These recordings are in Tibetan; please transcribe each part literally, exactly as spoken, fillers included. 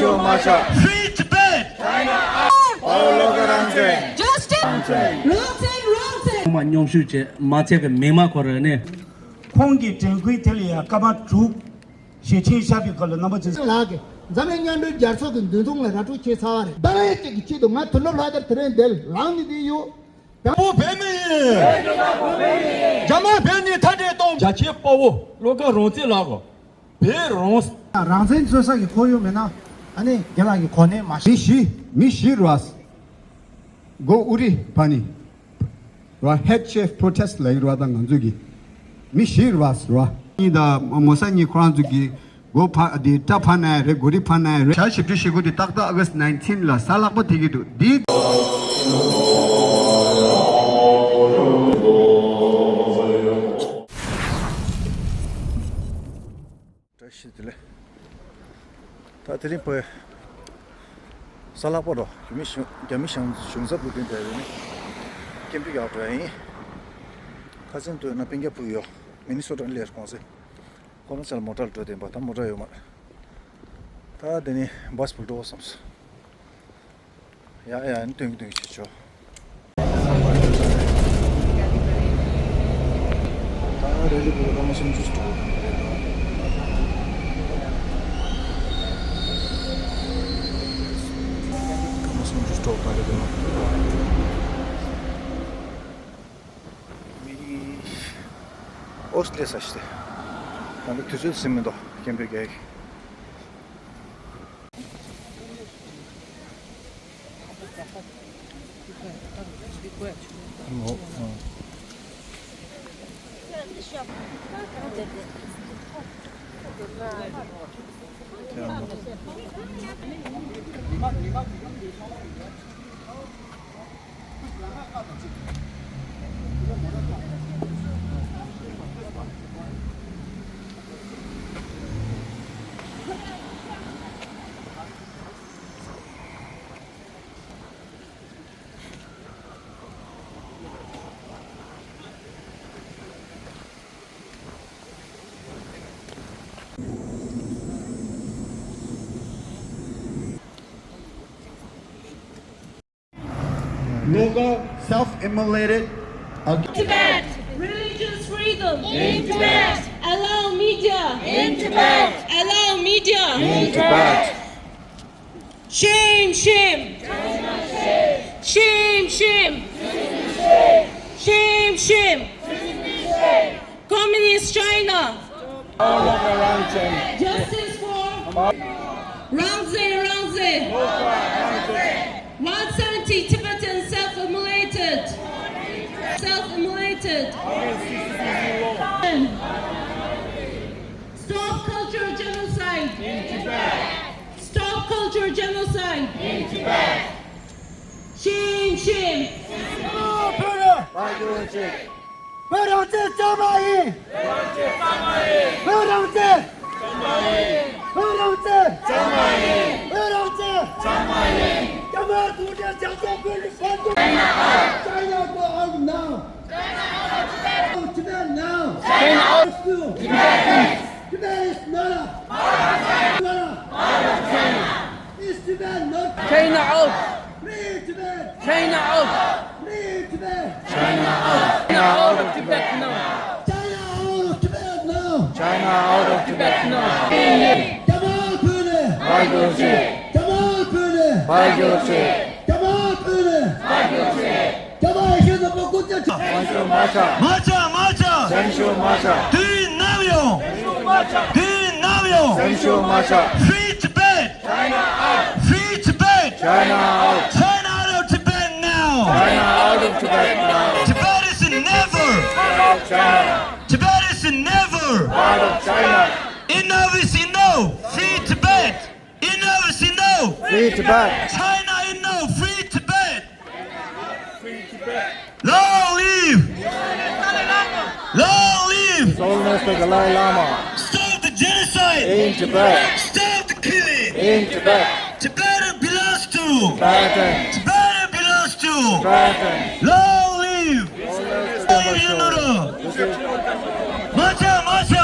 Free Tibet! Justice! རང་བཙན། རང་བཙན། ཁོང་མ་མཉམ་ཞུགས་བྱས་མ་ཚད་ཀྱི་མི་མང་ཁོ་ར་ནས། ཁོང་གི་དྲན་སྐུལ་དེ་ལ་ཡང་སྐར་མ་དྲུག་ཞལ་ཆེམས་བཞག་པའི་སྐོར་ལ་རྣམ་པ་ཚོས། ལགས་ཀྱི་འཛམ་གླིང་མཉམ་འབྲེལ་རྒྱལ་ཚོགས་ཀྱི་འདུ་འཛོམས་ལ་ར་སྤྲོད་བྱས་ཚར་བ་རེད། ད་རེས་ཀྱི་ཆེད་དུ་ང་དོན་གྲུབ་ལྷ་དར་དེ་རིང་འདིར་ལངས་ནས་བསྡད་ཡོད། དང་པོ་བོད་མི་ཡིན། རྒྱ་དམར་བོད་ནས་མཐའ་བྲལ་གཏོང་། རྒྱ་ཆེའི་དཔའ་བོ་བློ་དགའ་རང་བཙན་ལགས། བོད་རང་། རང་བཙན་རྩོད་ས་ཀྱི་ཁོར་ཡུག་མེད་ན་ཨ་ནི་རྒན་ལགས་ཀྱི་གོ་གནས་མ། མི་བཞི། མི་བཞི་རེད་བ། མགོ་ཨུ་རི་ཕ་ནི་ར། Head Chief Protest ལ་ཡོད་རེད་བ། ད་ང་ཚོ་གི་མི་བཞི་རེད་བ། གཉིས་དང་མོ་ས་གཉིས་ཁོ་རང་ཚོ་གི་མགོ་ཕ་དེ་སྐྲ་ཕ་ན་ཡ་རེད། མགོ་རིལ་ཕ་ན་ཡ་རེད། བྱ་ཞིབ་འཇུག་བྱེད་སྒོ་དེ་ཏག་ཏག་August nineteen ལ་གཟའ་ལྷག་པ་ཐེག་གི་འདུག་འདི། བཀྲ་ཤིས་བདེ་ལེགས། ད་དེ་རིང་བོད་གཟའ་ལྷག་པ་རོ། རྒྱ་མི་གཞུང་རྒྱ་མི་གཞུང་གཞུང་ཚབ་ལ་བསྟུན་བསྡད་ཡོད་ནི་ཀེམ་པི་ཡག་པ་ཡིན། ཁ་སང་དུས་ན་སྤུན་ཀྱག་ཕུ་ཡོ་མི་ནི་སོ་ཊ་ལ་ཡར་གོང་སེ། ཁོ་རང་ཚོ་ལ་མོ་ཊ་ལ་འགྲོ་བསྡད་པ། ད་མོ་ཊ་ཡོད་མ་རེད། ད་དེ་ནི་བྷ་སི་བུ་འགྲོ་བསམས་སོང་། ཡ་ཡ། ཨ་ནི་སྟོན་གི་སྟོན་གི་བྱེད་ཆོག་ད་རེ་ལི་བུ་སྐར་མ་སུམ་ཅུ་སོ་དྲུག་དང་རེད་དོ། སྐར་མ་སུམ་ཅུ་སོ་དྲུག་དང་རེད་དོ། མི་ཨོ་སི་ཏྲེ་ས་ཤི་ཏེ། ད་ནི་དུས་ཚོད་ཟིན་མི་འདུག་ཀེམ་པི་རྒྱག་གི། Local self-immolated. Tibet, religious freedom. In Tibet. Allow media. In Tibet. Allow media. In Tibet. Shame, shame. Shame, shame. Shame, shame. Communist China. Justice for རང་བཙན། རང་བཙན། One seventy Tibetan self-immolated. Self-immolated. Stop cultural genocide. Stop cultural genocide. Shame, shame. བོད་རང་བཙན་གཙང་མ་ཡིན། བོད་རང་བཙན། བོད་རང་བཙན། བོད་རང་བཙན། རྒྱ་དམར་གུང་ཁྲན་ཇག་ཚོགས་བོད་ཀྱི་དཔལ་འབྱོར། China go out now. Tibet now. China out. Tibet is not a. Is Tibet not? China out. Free Tibet. China out. Free Tibet. China out. China out of Tibet now. China out of Tibet now. China out of Tibet now. རྒྱ་དམར་བོད་ནས། བར་སྐྱོར་བྱེད། རྒྱ་དམར་བོད་ནས། བར་སྐྱོར་བྱེད། རྒྱ་དམར་བོད་ནས། བར་སྐྱོར་བྱེད། རྒྱ་དམར་ཡེ་ཤུ་ནག་པོ་སྐུ་ཚེ་ཆ། སེམས་ཤུགས་མ་ཆག་སེམས་ཤུགས་མ་ཆག Do you know you? Do you know you? སེམས་ཤུགས་མ་ཆག Free Tibet! China out! Free Tibet! China out! China out of Tibet now! China out of Tibet now! Tibet is never! Out of China! Tibet is never! Out of China! Enough is enough! Free Tibet! Enough is enough! Free Tibet! China enough! Free Tibet! Long live! Long live! His Holiness the Dalai Lama! Stop the genocide! In Tibet! Stop the killing! In Tibet! Tibetan belongs to! Tibetan! Tibetan belongs to! Tibetan! Long live! Long live General! མ་ཆག་མ་ཆག་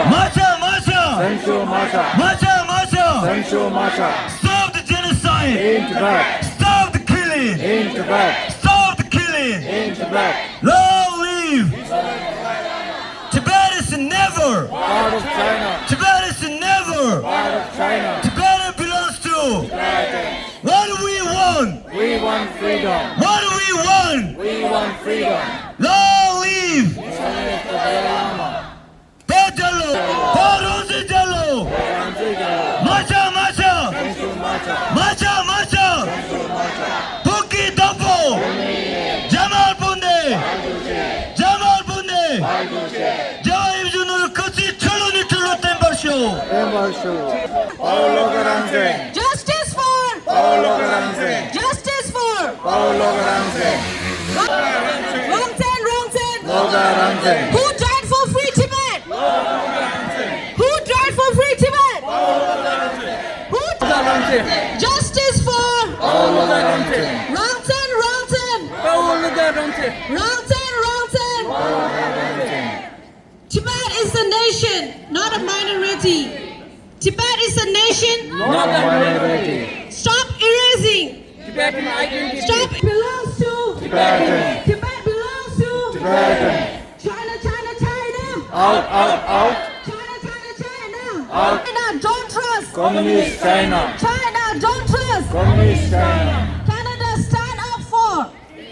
མ་ཆག་མ་ཆག་སེམས་ཤུགས་མ་ཆག་མ་ཆག་མ་ཆག་སེམས་ Stop the genocide! In Tibet! Stop the killing! In Tibet! Stop the killing! In Tibet! Long live! Tibet is never! Part of China! Tibet is never! Part of China! Tibet belongs to! Tibetans! What do we want? We want freedom! What do we want? We want freedom! Long live! Mr. Dalai Lama! བོད་རྒྱལ་ལོ། བོད་རང་བཙན་རྒྱལ་ལོ། མ་ཆག་མ་ཆག་མ་ཆག་མ་ཆག་བོད་ཀྱི་བདག་པོ། འཇམ་དབྱངས་དཔལ་ལྡན། འཇམ་དབྱངས་དཔལ་ལྡན། རྒྱལ་བ་ཡིད་བཞིན་ནོར་བུའི་སྐུ་ཚེ་ཁྲི་ལོ་ནས་ཁྲི་ལོ་བརྟན་པར་ཤོག་བརྟན་པར་ཤོག་དཔའ་བོ་བློ་དགའ་རང་བཙན། Justice for དཔའ་བོ་བློ་དགའ་རང་བཙན། Justice for དཔའ་བོ་བློ་དགའ་རང་བཙན། རང་བཙན་རང་བཙན། བློ་དགའ་རང་བཙན། Who died for free Tibet? Who died for free Tibet? Who? Justice for དཔའ་བོ་བློ་དགའ་རང་བཙན། རང་བཙན་རང་བཙན། དཔའ་བོ་བློ་དགའ་རང་བཙན། རང་བཙན་རང་བཙན། Tibet is a nation, not a minority. Tibet is a nation. Not a minority. Stop erasing. Tibetan identity. Stop belongs to Tibetan. Tibet belongs to Tibetan. China, China, China. Out, out, out. China, China, China. Out. China, don't trust. Communist China. China, don't trust. Communist China. Canada, stand up for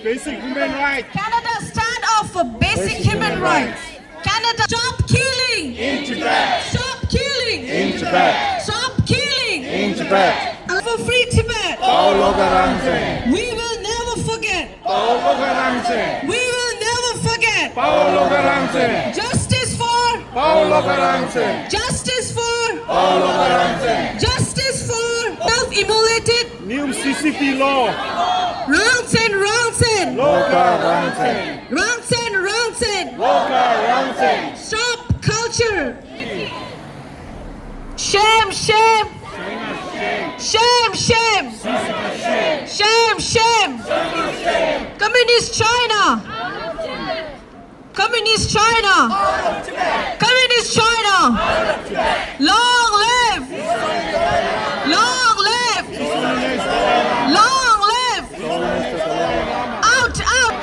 basic human rights. Canada, stand up for basic human rights. Canada, stop killing. In Tibet. Stop killing. In Tibet. Stop killing. In Tibet. For free Tibet. དཔའ་བོ་བློ་དགའ་རང་བཙན། We will never forget. དཔའ་བོ་བློ་དགའ་རང་བཙན། We will never forget. དཔའ་བོ་བློ་དགའ་རང་བཙན། Justice for དཔའ་བོ་བློ་དགའ་རང་བཙན། Justice for དཔའ་བོ་བློ་དགའ་རང་བཙན། Justice for self-immolated New C C P law. རང་བཙན་རང་བཙན། བློ་དགའ་རང་བཙན། རང་བཙན་རང་བཙན། བློ་དགའ་རང་བཙན། Stop culture. Shame, shame. Shame, shame. Shame, shame. Communist China. Communist China. Communist China. Long live. Long live. Long live. Out, out.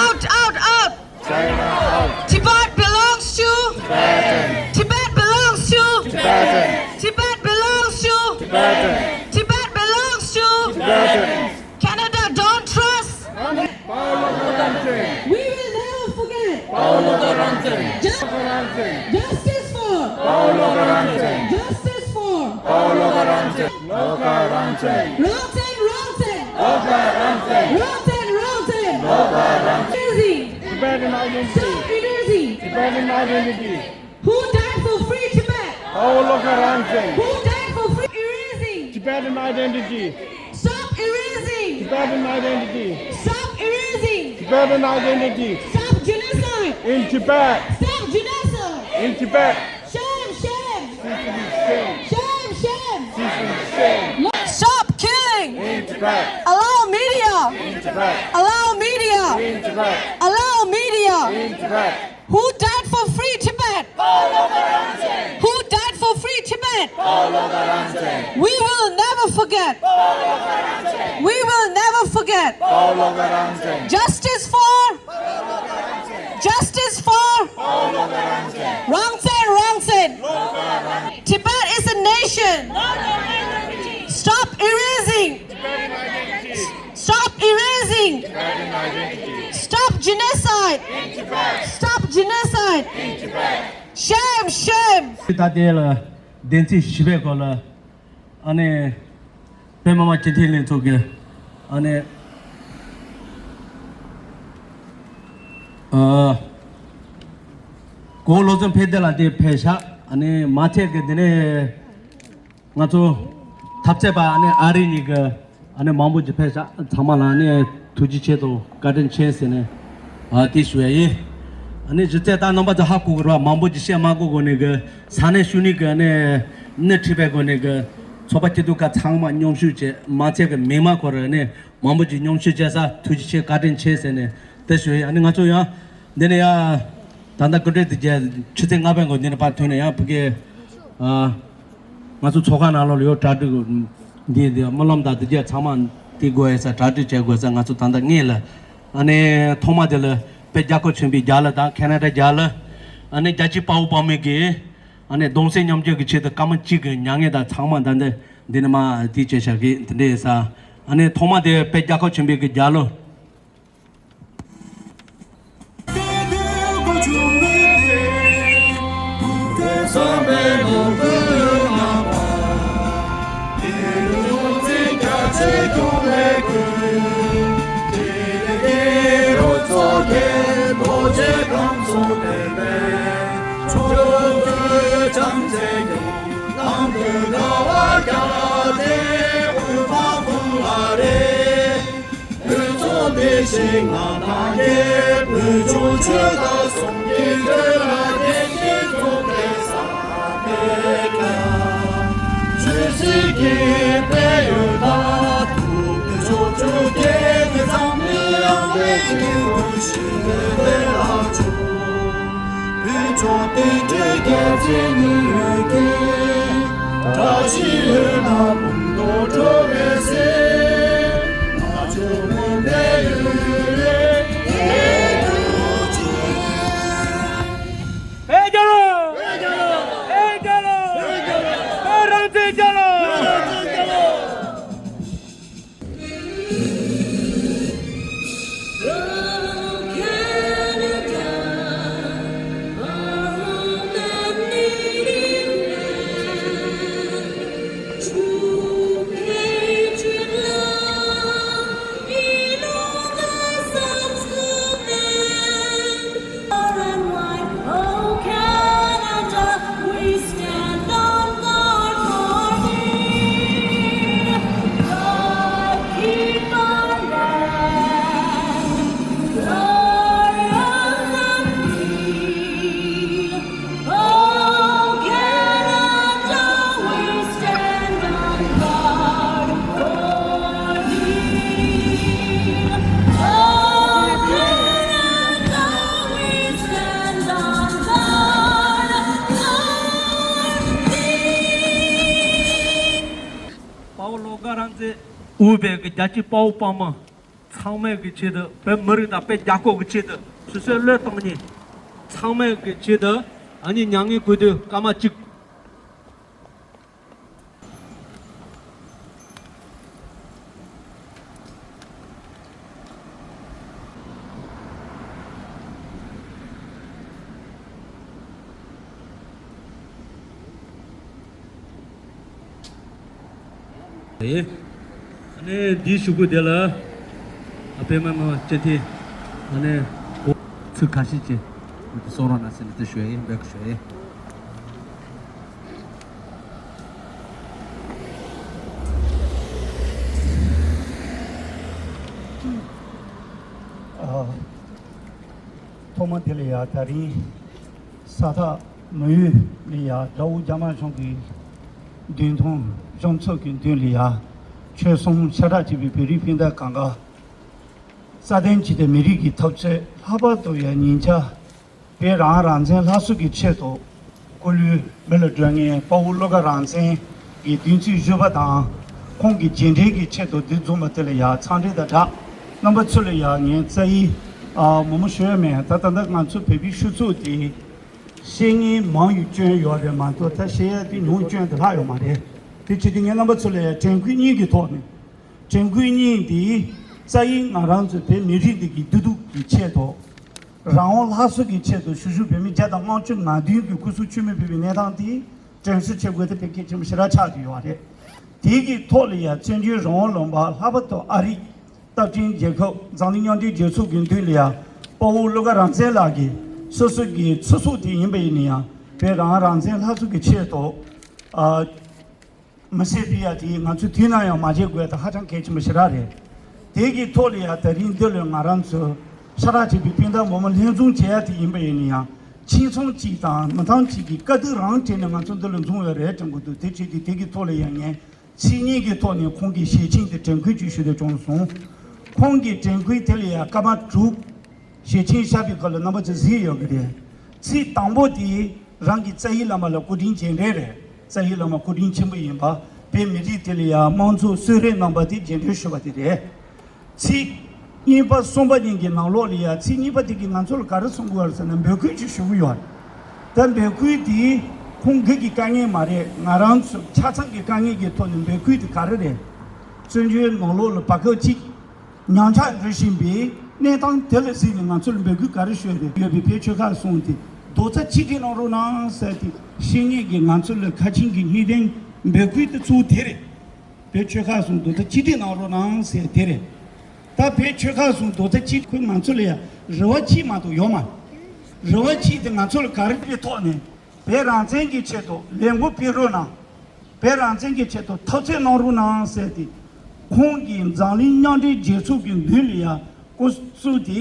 Out, out, out. China out. Tibet belongs to Tibetan. Tibet belongs to Tibetan. Tibet belongs to Tibetan. Tibet belongs to Tibetan. Canada, don't trust. དཔའ་བོ་བློ་དགའ་རང་བཙན། We will never forget. དཔའ་བོ་བློ་དགའ་རང་བཙན། Just- དཔའ་བོ་བློ་དགའ་རང་བཙན། Justice for དཔའ་བོ་བློ་དགའ་རང་བཙན། Justice for དཔའ་བོ་བློ་དགའ་རང་བཙན། བློ་དགའ་རང་བཙན། རང་བཙན་རང་བཙན། བློ་དགའ་རང་བཙན། རང་བཙན་རང་བཙན། བློ་དགའ་རང་བཙན། Erasing. Tibetan identity. Stop erasing. Tibetan identity. Who died for free Tibet? དཔའ་བོ་བློ་དགའ་རང་བཙན། Who died for free? Erasing. Tibetan identity. Stop erasing. Tibetan identity. Stop erasing. Tibetan identity. Stop genocide. In Tibet. Stop genocide. In Tibet. Shame, shame. Shame, shame. Shame, shame. Stop killing. In Tibet. Allow media. In Tibet. Allow media. In Tibet. Allow media. In Tibet. Who died for free Tibet? Who died for free Tibet? We will never forget. We will never forget. Justice for Justice for རང་བཙན་རང་བཙན། Tibet is a nation. Stop erasing. Stop erasing. Stop genocide. Stop genocide. Shame, shame. ད་དེ་ལ་བདེན་ཚིག་བཞི་པའི་སྐོར་ལ། ཨ་ནི། བོད་མི་མང་སྤྱི་འཐུས་ལྷན་ཚོགས་ཀྱི། ཨ་ནི། ཨ། གོང་བློ་བཟང་ཕེབས་དེ་ལ་དེ་ཕེབས་ཤག་ཨ་ནི་མ་ཚད་ཀྱི་དེ་ནས། ང་ཚོ་འཐབ་རྩོད་པ་ཨ་ནི་ཨ་རི་གཉིས་ཀྱི་ཨ་ནི་མང་པོ་ཅིག་ཕེབས་ཤག་ཚང་མ་ལ་ཨ་ནི་ཐུགས་རྗེ་ཆེ་དང་བཀའ་དྲིན་ཆེ་ཟེར་ནས་ཨ་དེ་ཞུ་ཡ་ཡིན། ཨ་ནི་གཞི་རྩའི་ད་རྣམ་པ་ཚོ་ཧ་གོ་གི་རེད་བ། མང་པོ་ཅིག་བཤད་མ་དགོས་གོ་ནས་གི་ས་གནས་ཤུལ་ནས་གི་ཨ་ནི་སྣེ་ཁྲིད་པའི་སྒོ་ནས་གི་ཚོགས་པ་སྐྱིད་སྡུག་ཁག་ཚང་མ་མཉམ་ཞུགས་བྱས་མ་ཚད་གི་མི་མང་ཁོ་ར་ཨ་ནི་མང་པོ་ཅིག་མཉམ་ཞུགས་བྱས་ས་ཐུགས་རྗེ་ཆེ་བཀའ་དྲིན་ཆེ་ཟེར་ནས་དེ་ཞུ་ཡ་ཡིན། ཨ་ནི་ང་ཚོ་ཡང་འདི་ནས་ཡང་ད་ལྟ་སྐུ་མགྲོན་དེ་རྒྱལ་ཆུ་ཚོད་ལྔ་པའི་འགོ་འདི་ནས་ཕར་ཐོན་ནས་ཡང་ཕ་གི་ཨ། ང་ཚོ་ཚོགས་ཁང་ནང་ལོགས་ལ་ཡོད་གྲ་སྒྲིག་འདི་འདི་སྨོན་ལམ་དང་འདི་རྒྱ་ཚང་མ་འདི་དགོས་ཡ་ས་གྲ་སྒྲིག་བྱེད་དགོས་ས་ང་ཚོ་ད་ལྟ་ངེས་ལ། ཨ་ནི་ཐོག་མ་དེ་ལ་དཔེ་རྒྱལ་ཁབ་ཆེན་པོའི་རྒྱ་ལ་དང་ཁེ་ན་ཌ་རྒྱ་ལ། ཨ་ནི་རྒྱལ་གཅེས་དཔའ་བོ་དཔའ་མོ་གི་ཨ་ནི་གདུང་སེམས་མཉམ་སྐྱེད་ཀྱི་ཆེད་དུ་སྐར་མ་གཅིག་གི་མྱ་ངན་དང་ཚང་མ་ད་འདི་འདི་ནི་མ་དེ་བྱས་བཞག་གི་འདི་འདྲའི་ས། ཨ་ནི་ཐོག་མ་དེ་དཔེ་རྒྱལ་ཁབ་ཆེན་པོའི་གི་རྒྱ་ལ། བོད་ཚོགས་སྡེ་བཞི་ལྔ་དང་བརྒྱད། བོད་ལྗོངས་ཆོས་དང་གསུམ་གྱི་འདོད་ལ་བརྟེན་ཅིང་ཚོགས་པའི་ས་གནས་ཀྱང་ཆོས་སྲིད་ཀྱི་དཔལ་ཡོན་དང་། ཐུགས་ཀྱི་ཕྱོགས་བཅུ་རྒྱལ་གྱི་འཛམ་གླིང་ཡངས་པའི་སྐྱེས་བུ་ཞིག་ལས་ལ་བྱུང་། བོད་ལྗོངས་བསྟན་འགྲོའི་རྒྱལ་མཚན་ནུས་ཀྱིས། བཀྲ་ཤིས་འོད་སྣང་སྤུངས་ཐོག་འཕྲོ་བའི་ཟེར། ང་ཚོ་མུན་པའི་ཡུལ་ལས་ཐར་གྱུར་ཅིག་བོད་རྒྱལ་ལོ། བོད་རྒྱལ་ལོ། བོད་རང་བཙན་རྒྱལ་ལོ། Far and wide, oh Canada, we stand on guard for thee. God, keep our land glorious and free. Oh Canada, we stand on guard for thee. Oh Canada, we stand on guard for thee. དཔའ་བོ་བློ་དགའ་རང་བཙན་དབུས་པའི་གི་རྒྱལ་གཅེས་དཔའ་བོ་དཔའ་མོ་ཚང་མའི་གི་ཆེད་དུ། བོད་མི་རིགས་དང་བོད་རྒྱལ་ཁབ་ཀྱི་ཆེད་དུ་སོ་སོའི་བློས་གཏོང་མཁན་ཚང་མའི་གི་ཆེད་དུ། ཨ་ནི་མྱ་ངན་གུས་འདུད་སྐར་མ་གཅིག་ཨ་ནི་འདིའི་གཞུག་གུ་དེ་ལ་ཨ་པད་མ་མ་སྤྱི་འཐུས་ཨ་ནི་ཚིག་ཁ་ཤས་ཀྱིས་གསུང་རོགས་གནང་ཟེར་ནས་དེ་ཞུ་ཡ་ཡིན། འབོད་སྐུལ་ཞུ་ཡ་ཡིན། ཨ། ཐོག་མ་དེ་ལ་ཡ་ད་རིང་ས་ཐག་མི་ཡུལ་ལ་ཡ་དགྲ་བོ་རྒྱ་དམར་གཞུང་གི་མདུན་ཐང་གཞུང་ཚབ་ཀྱི་མདུན་ལ་ཡ་ཆོལ་གསུམ་ཤ་ཁྲག་གཅིག་པའི་བོད་རིགས་སྤུན་ཟླ་གང་ག་སྲ་བརྟན་གཅིག་དང་མི་རིགས་ཀྱི་འཐབ་རྩོད་ལྷག་པར་དུ་ཡ་ཉིན་ཆ་བོད་རང་རང་བཙན་སླར་གསོ་གི་ཆེད་དུ་སྐུ་ལུས་མེ་ལ་སྒྲོན་མཁན་དཔའ་བོ་བློ་དགའ་རང་བཙན་གྱི་བདུན་ཚིགས་བཞི་པ་དང་ཁོང་གི་རྗེས་འབྲང་གི་ཆེད་དུ་འདི་འཛོམས་པ་དེ་ལ་ཡ་འཚམས་འདྲི་དང་སྦྲགས་རྣམ་པ་ཚོ་ལ་ཡ་ངས་རྩ་ཡིག་ཨ་མང་པོ་ཤོད་ཡ་མེད། ད་ད་ལྟ་ང་ཚོ་བོད་པའི་ཤོད་ཚུལ་དེ་བཤད་མཁན་མང་ཡང་སྐྱོན་ཡོད་རེད་མ་གཏོགས་ད་བཤད་ཡ་དེ་ཉུང་སྐྱོན་དེ་ལྷག་ཡོད་མ་རེད། དེ་བྱས་ཏེ་ངས་རྣམ་པ་ཚོ་ལ་ཡ་དྲན་སྐུལ་གཉིས་ཀྱི་ཐོག་ནས། དྲན་སྐུལ་གཉིས་འདི་རྩ་ཡིག་ང་རང་ཚོའི་བོད་མི་རིགས་འདི་གི་བདེ་སྡུག་གི་ཆེད་དུ། རང་དབང་སླར་གསོ་གི་ཆེད་དུ་ཞུ་ཞུ་བོད་མི་བརྒྱ་དང་ལྔ་བཅུ་ང་བདུན་གྱི་སྐུ་གཟུགས་མཆོད་མེ་ཕུལ་བའི་གནས་སྟངས་དེ་དྲན་གསོ་བྱེད་དགོས་དེ་དེ་གལ་ཆེན་པོ་ཞེ་དྲག་ཆགས་ཀྱི་ཡོད་རེད། དེ་གི་ཐོག་ལ་ཡང་བཙན་བྱོལ་རང་དབང་ལུང་པ་ལྷག་པར་དུ་ཨ་རིའི་སྟབས་ཆེན་རྒྱལ་ཁབ་འཛམ་གླིང་མཉམ་འབྲེལ་རྒྱལ་ཚོགས་ཀྱི་མདུན་ལ་ཡང་དཔའ་བོ་བློ་དགའ་རང་བཙན་ལགས་ཀྱིས་སོ་སོ་གི་ཚེ་སྲོག་དེ་ཡིན་པ་ཡིན་ན་ཡང་བོད་རང་དབང་རང་བཙན་ལྷ་ཚོགས་ཀྱི་ཆེད་དུ་ཨ། མི་སེར་ཕི་ཡ་དེ་ང་ཚོས་དུས་ནམ་ཡང་མ་བརྗེད་དགོས་དེ་ཧ་ཅང་གལ་ཆེན་པོ་ཞེ་དྲག་རེད། དེ་གི་ཐོག་ལ་ཡང་དེ་རིང་འདི་ལོའི་ང་རང་ཚོ་ཤ་ཁྲག་གཅིག་པའི་སྤུན་ཟླ་བོ་མོ་ལྷན་འཛོམས་བྱེད་ཡ་དེ་ཡིན་པ་ཡིན་ན་ཡང་ཁྱིམ་ཚང་གཅིག་དང་མི་ཚང་གཅིག་གི་དཀའ་སྡུག་རང་དྲན་ནས་ང་ཚོ་འདི་ལ་འཛོམས་ཡོད་རེད་དྲན་གི་འདུག་དེ་བྱས་ཏེ་དེ་གི་ཐོག་ལ་ཡང་ངས་ཚིག་གཉིས་ཀྱི་ཐོག་ནས་ཁོང་གི་ཞལ་ཆེམས་དེ་དྲན་སྐུལ་ཅིག་ཞུ་འདོད་བྱུང་སོང་། ཁོང་གི་དྲན་སྐུལ་དེ་ལ་ཡང་སྐར་མ་དྲུག་ཞལ་ཆེམས་བཞག་པའི་སྐབས་ལ་རྣམ་པ་ཚོས་གཟིགས་ཡོད་ཀྱི་རེད། ཚིག་དང་པོ་དེ་རང་གི་རྩ་ཡིག་བླ་མ་ལ་སྐུ་དྲིན་རྗེས་དྲན་རེད། རྩ་བའི་བླ་མ་སྐུ་ཕྲེང་ཆེན་པོ་ཡིན་པ། བོད་མི་རིགས་དེ་ལ་ཡང་དམངས་གཙོ་གསོལ་རས་གནང་པ་དེ་རྗེས་དྲན་ཞུ་བ་དེ་རེད། ཚིག་གཉིས་པ་གསུམ་པ་གཉིས་ཀྱི་ནང་ལོགས་ལ་ཡང་ཚིག་གཉིས་པ་དེ་གིས་ང་ཚོ་ལ་ག་རེ་གསུང་གི་ཡོད་རེད་ཟེར་ན། འབོད་སྐུལ་ཅིག་ཞུ་གི་ཡོད་རེད། ད་འབོད་སྐུལ་དེ་ཁོང་སྒེར་གྱི་དཀའ་ངལ་མ་རེད། ང་རང་ཚོ་ཆ་ཚང་གི་དཀའ་ངལ་གྱི་ཐོག་ནས་འབོད་སྐུལ་དེ་ག་རེ་རེད། བཙན་བྱོལ་ནང་ལོགས་ལ་བར་སྐབས་ཅིག་ཉམས་ཆག་འགྲོ་བཞིན་པའི་གནས་སྟངས་དེ་ལ་གཟིགས་ནས་ང་ཚོ་ལ་འབོད་སྐུལ་ག་རེ་ཞུ་ཡ་རེད། ཡོད་པའི་བོད་ཆོལ་ཁ་གསུམ་དེ་རྡོག་རྩ་གཅིག་སྒྲིལ་གནང་རོགས་གནང་ཟེར་ཏེ་བཤད་མཁན་གྱི་ང་ཚོ་ལ་ཁ་ཆེམས་ཀྱི་སྙིང་དོན་འབོད་སྐུལ་དེ་གཙོ་བོ་དེ་རེད། བོད་ཆོལ་ཁ་གསུམ་རྡོག་རྩ་གཅིག་སྒྲིལ་གནང་རོགས་གནང་ཟེར་དེ་རེད། ད་བོད་ཆོལ་ཁ་གསུམ་རྡོག་རྩ་གཅིག་ཁོས་ང་ཚོ་ལ་ཡ་རེ་བ་གཅིག་མ་གཏོགས་ཡོད་མ་རེད། རེ་བ་གཅིག་དེ་ང་ཚོ་ལ་ག་རེ་གི་ཐོག་ནས་བོད་རང་བཙན་གྱི་ཆེད་དུ་ལས་འགུལ་སྤེལ་རོགས་གནང་། བོད་རང་བཙན་གྱི་ཆེད་དུ་འཐབ་རྩོད་གནང་རོགས་གནང་ཟེར་ཏེ། ཁོང་གིས་འཛམ་གླིང་མཉམ་འབྲེལ་རྒྱལ་ཚོགས་ཀྱི་མདུན་ལ་ཡ་སྐུ་གཟུགས་དེ་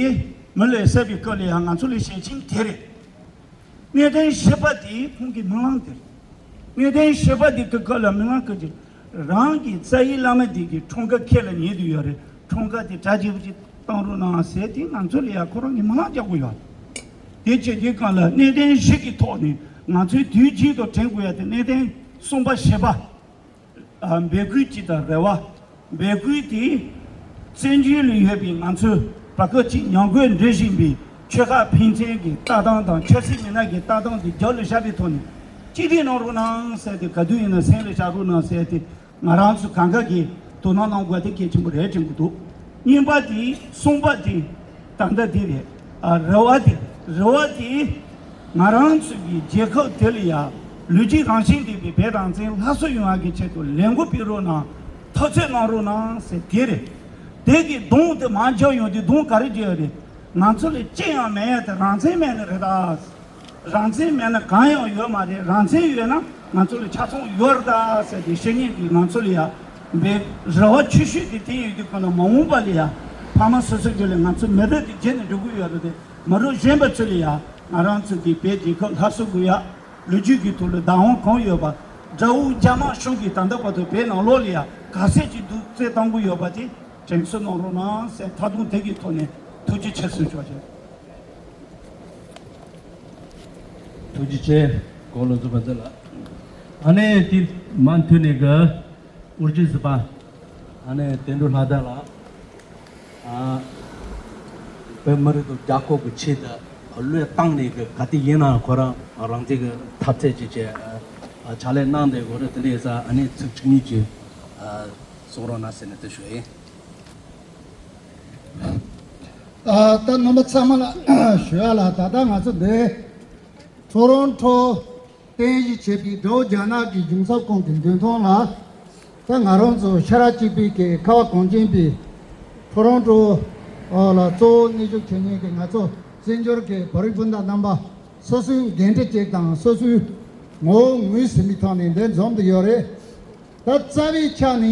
མི་ལ་གསལ་བའི་སྐབས་ལ་ཡ་ང་ཚོ་ལ་ཞལ་ཆེམས་དེ་རེད། གནད་དོན་བཞི་པ་དེ་ཁོང་གི་མི་ལངས་དེ་རེད། གནད་དོན་བཞི་པ་དེ་གི་སྐབས་ལ་མི་ལངས་སྐབས་ཀྱི་རང་གི་རྩ་བའི་བླ་མ་དེ་གི་འཁྲུངས་སྐར་ཁས་ལ་ཉན་དུ་ཡོད་རེད། འཁྲུངས་སྐར་དེ་གྲ་རྒྱས་པོ་ཅིག་བཏང་རོགས་གནང་ཟེར་དེ་ང་ཚོ་ལ་ཡ་ཁོ་རང་གི་མི་ལངས་རྒྱག་གི་ཡོད། དེ་བྱེད་དུས་སྒང་ལ་གནད་དོན་བཞི་གི་ཐོག་ནས་ང་ཚོའི་དུས་རྒྱུན་དུ་དྲན་དགོས་ཡ་དེ་གནད་དོན་གསུམ་པ་བཞི་པ། ཨ། འབོད་སྐུལ་གཅིག་དང་རེ་བ། འབོད་སྐུལ་དེ་བཙན་བྱོལ་ལ་ཡོད་པའི་ང་ཚོའི་བར་སྐབས་ཅིག་ཉམས་རྒུད་འགྲོ་བཞིན་པའི་ཆོལ་ཁ་ཕན་ཚུན་གྱི་ལྟ་སྟངས་དང་ཆབ་སྲིད་མི་སྣ་གི་ལྟ་སྟངས་དེ་རྒྱབ་ལ་བཞག་པའི་ཐོག་ནས་གཅིག་སྒྲིལ་གནང་རོགས་གནང་ཟེར་ཏེ། ག་དུས་ཡིན་ན་སེམས་ལ་བཞག་རོགས་གནང་ཟེར་ཏེ། ང་རང་ཚོ་གང་ག་གིས་དོ་སྣང་གནང་དགོས་དེ་གལ་ཆེན་པོ་རེད་དྲན་གྱི་འདུག་གཉིས་པ་དེ། གསུམ་པ་དེ། ད་ལྟ་དེ་རེད། ཨ། རེ་བ་དེ། རེ་བ་དེ་ང་རང་ཚོ་གི་རྒྱལ་ཁབ་དེ་ལ་ཡ་ལོ་རྒྱུས་རང་བཞིན་ལྡན་པའི་བོད་རང་བཙན་སླར་གསོ་ཡོང་བ་གི་ཆེད་དུ་ལས་འགུལ་སྤེལ་རོགས་གནང་། འཐབ་རྩོད་གནང་རོགས་གནང་ཟེར་དེ་རེད། དེ་གི་གདོང་དེ་མར་རྒྱབ་ཡོང་དུས་གདོང་ག་རེ་རྒྱབ་ཡོད་རེད། ང་ཚོ་ལ་ཅི་ཡང་མེད་ཡ་དེ་རང་བཙན་མེད་ནི་རེད་ད། རང་བཙན་མེད་ན་གང་ཡང་ཡོད་མ་རེད། རང་བཙན་ཡོད་ན་ང་ཚོ་ལ་ཆ་ཚང་ཡོད་རེད་ད་ཟེར་ཏེ་བཤད་མཁན་གྱི་ང་ཚོ་ལ་ཡ་བའི་རེ་བ་ཆེ་ཤོས་དེ་དེ་ཡོད་དུས་གང་ལ་མ་འོངས་པ་ལ་ཡ་ཕ་མ་སོ་སོའི་རྒྱུད་ལ་ང་ཚོ་མི་རབས་དེ་རྗེས་ནས་འགྲོ་གི་ཡོད་རེད་དེ། མི་རབས་གཞོན་པ་ཚོ་ལ་ཡ་ང་རང་ཚོ་གི་བོད་རྒྱལ་ཁབ་སླར་གསོ་དགོས་ཡ། ལོ་རྒྱུས་ཀྱི་ཐོག་ལ་བདག་དབང་གང་ཡོད་པ། དགྲ་བོ་རྒྱ་དམར་གཞུང་གིས་ད་ལྟ་བར་དུ་བོད་ནང་ལོགས་ལ་ཡ་ག་ཚད་ཅིག་སྡུག་རྩུབ་བཏང་གི་ཡོད་པ་དེ་དྲན་གསོ་གནང་རོགས་གནང་ཟེར་མཐའ་དོན་དེ་གི་ཐོག་ནས་ཐུགས་རྗེ་ཆེ་ཟེར་ཞུ་བ་བྱས། ཐུགས་རྗེ་ཆེ། གོང་ལོ་ཚོ་བ་ཚེ་ལགས། ཨ་ནེ་དེ་མ་མཐུད་ནས་གི་ཨུར་ཅི་ཟི་པ། ཨ་ནེ་དོན་གྲུབ་ལྷ་དར་ལགས། ཨ། བོད་མི་རིགས་དང་རྒྱལ་ཁབ་ཀྱི་ཆེད་དུ་བློས་བཏང་ནས་གི་ག་དུས་ཡིན་ན་ཁོ་རང་རང་བཙན་གྱི་འཐབ་རྩོད་ཅིག་བྱས། ཨ། ཕྱག་ལས་གནང་བསྡད་ཡོད་རེད། དེ་འདྲ་ཡིན་ཙང་ཨ་ནེ་ཚིག་གཅིག་གཉིས་ཅིག་ཨ། གསུང་རོགས་གནང་ཟེར་ནས་དེ་ཞུ་ཡིན། ཨ། ད་རྣམ་པ་ཚང་མ་ལ་ཞུ་ཡ་ལ། ད་ལྟ་ང་ཚོ་འདི་ཐོ་རོན་ཊོ་རྟེན་གཞི་བྱས་པའི་དགྲ་བོ་རྒྱ་ནག་གི་གཞུང་ཚབ་ཁང་གི་མདུན་ཐང་ལ། ད་ང་རང་ཚོ་ཤ་ཁྲག་གཅིག་པའི་གི་ཁ་བ་གངས་ཅན་པའི་ཐོ་རོན་ཊོ་ལ་གཙོ་བོ་གནས་བཞུགས་བྱེད་མཁན་གྱི་ང་ཚོ་བཙན་བྱོལ་གྱི་བོད་རིགས་སྤུན་ཟླ་རྣམ་པ་སོ་སོའི་འགན་འཁྲི་བཅས་དང་སོ་སོའི་ངོ་བོ་ངོས་ཟིན་པའི་ཐོག་ནས་འདིར་འཛོམས་ཏེ་ཡོད་རེད། ད་རྩ་བའི་ཆ་ནས།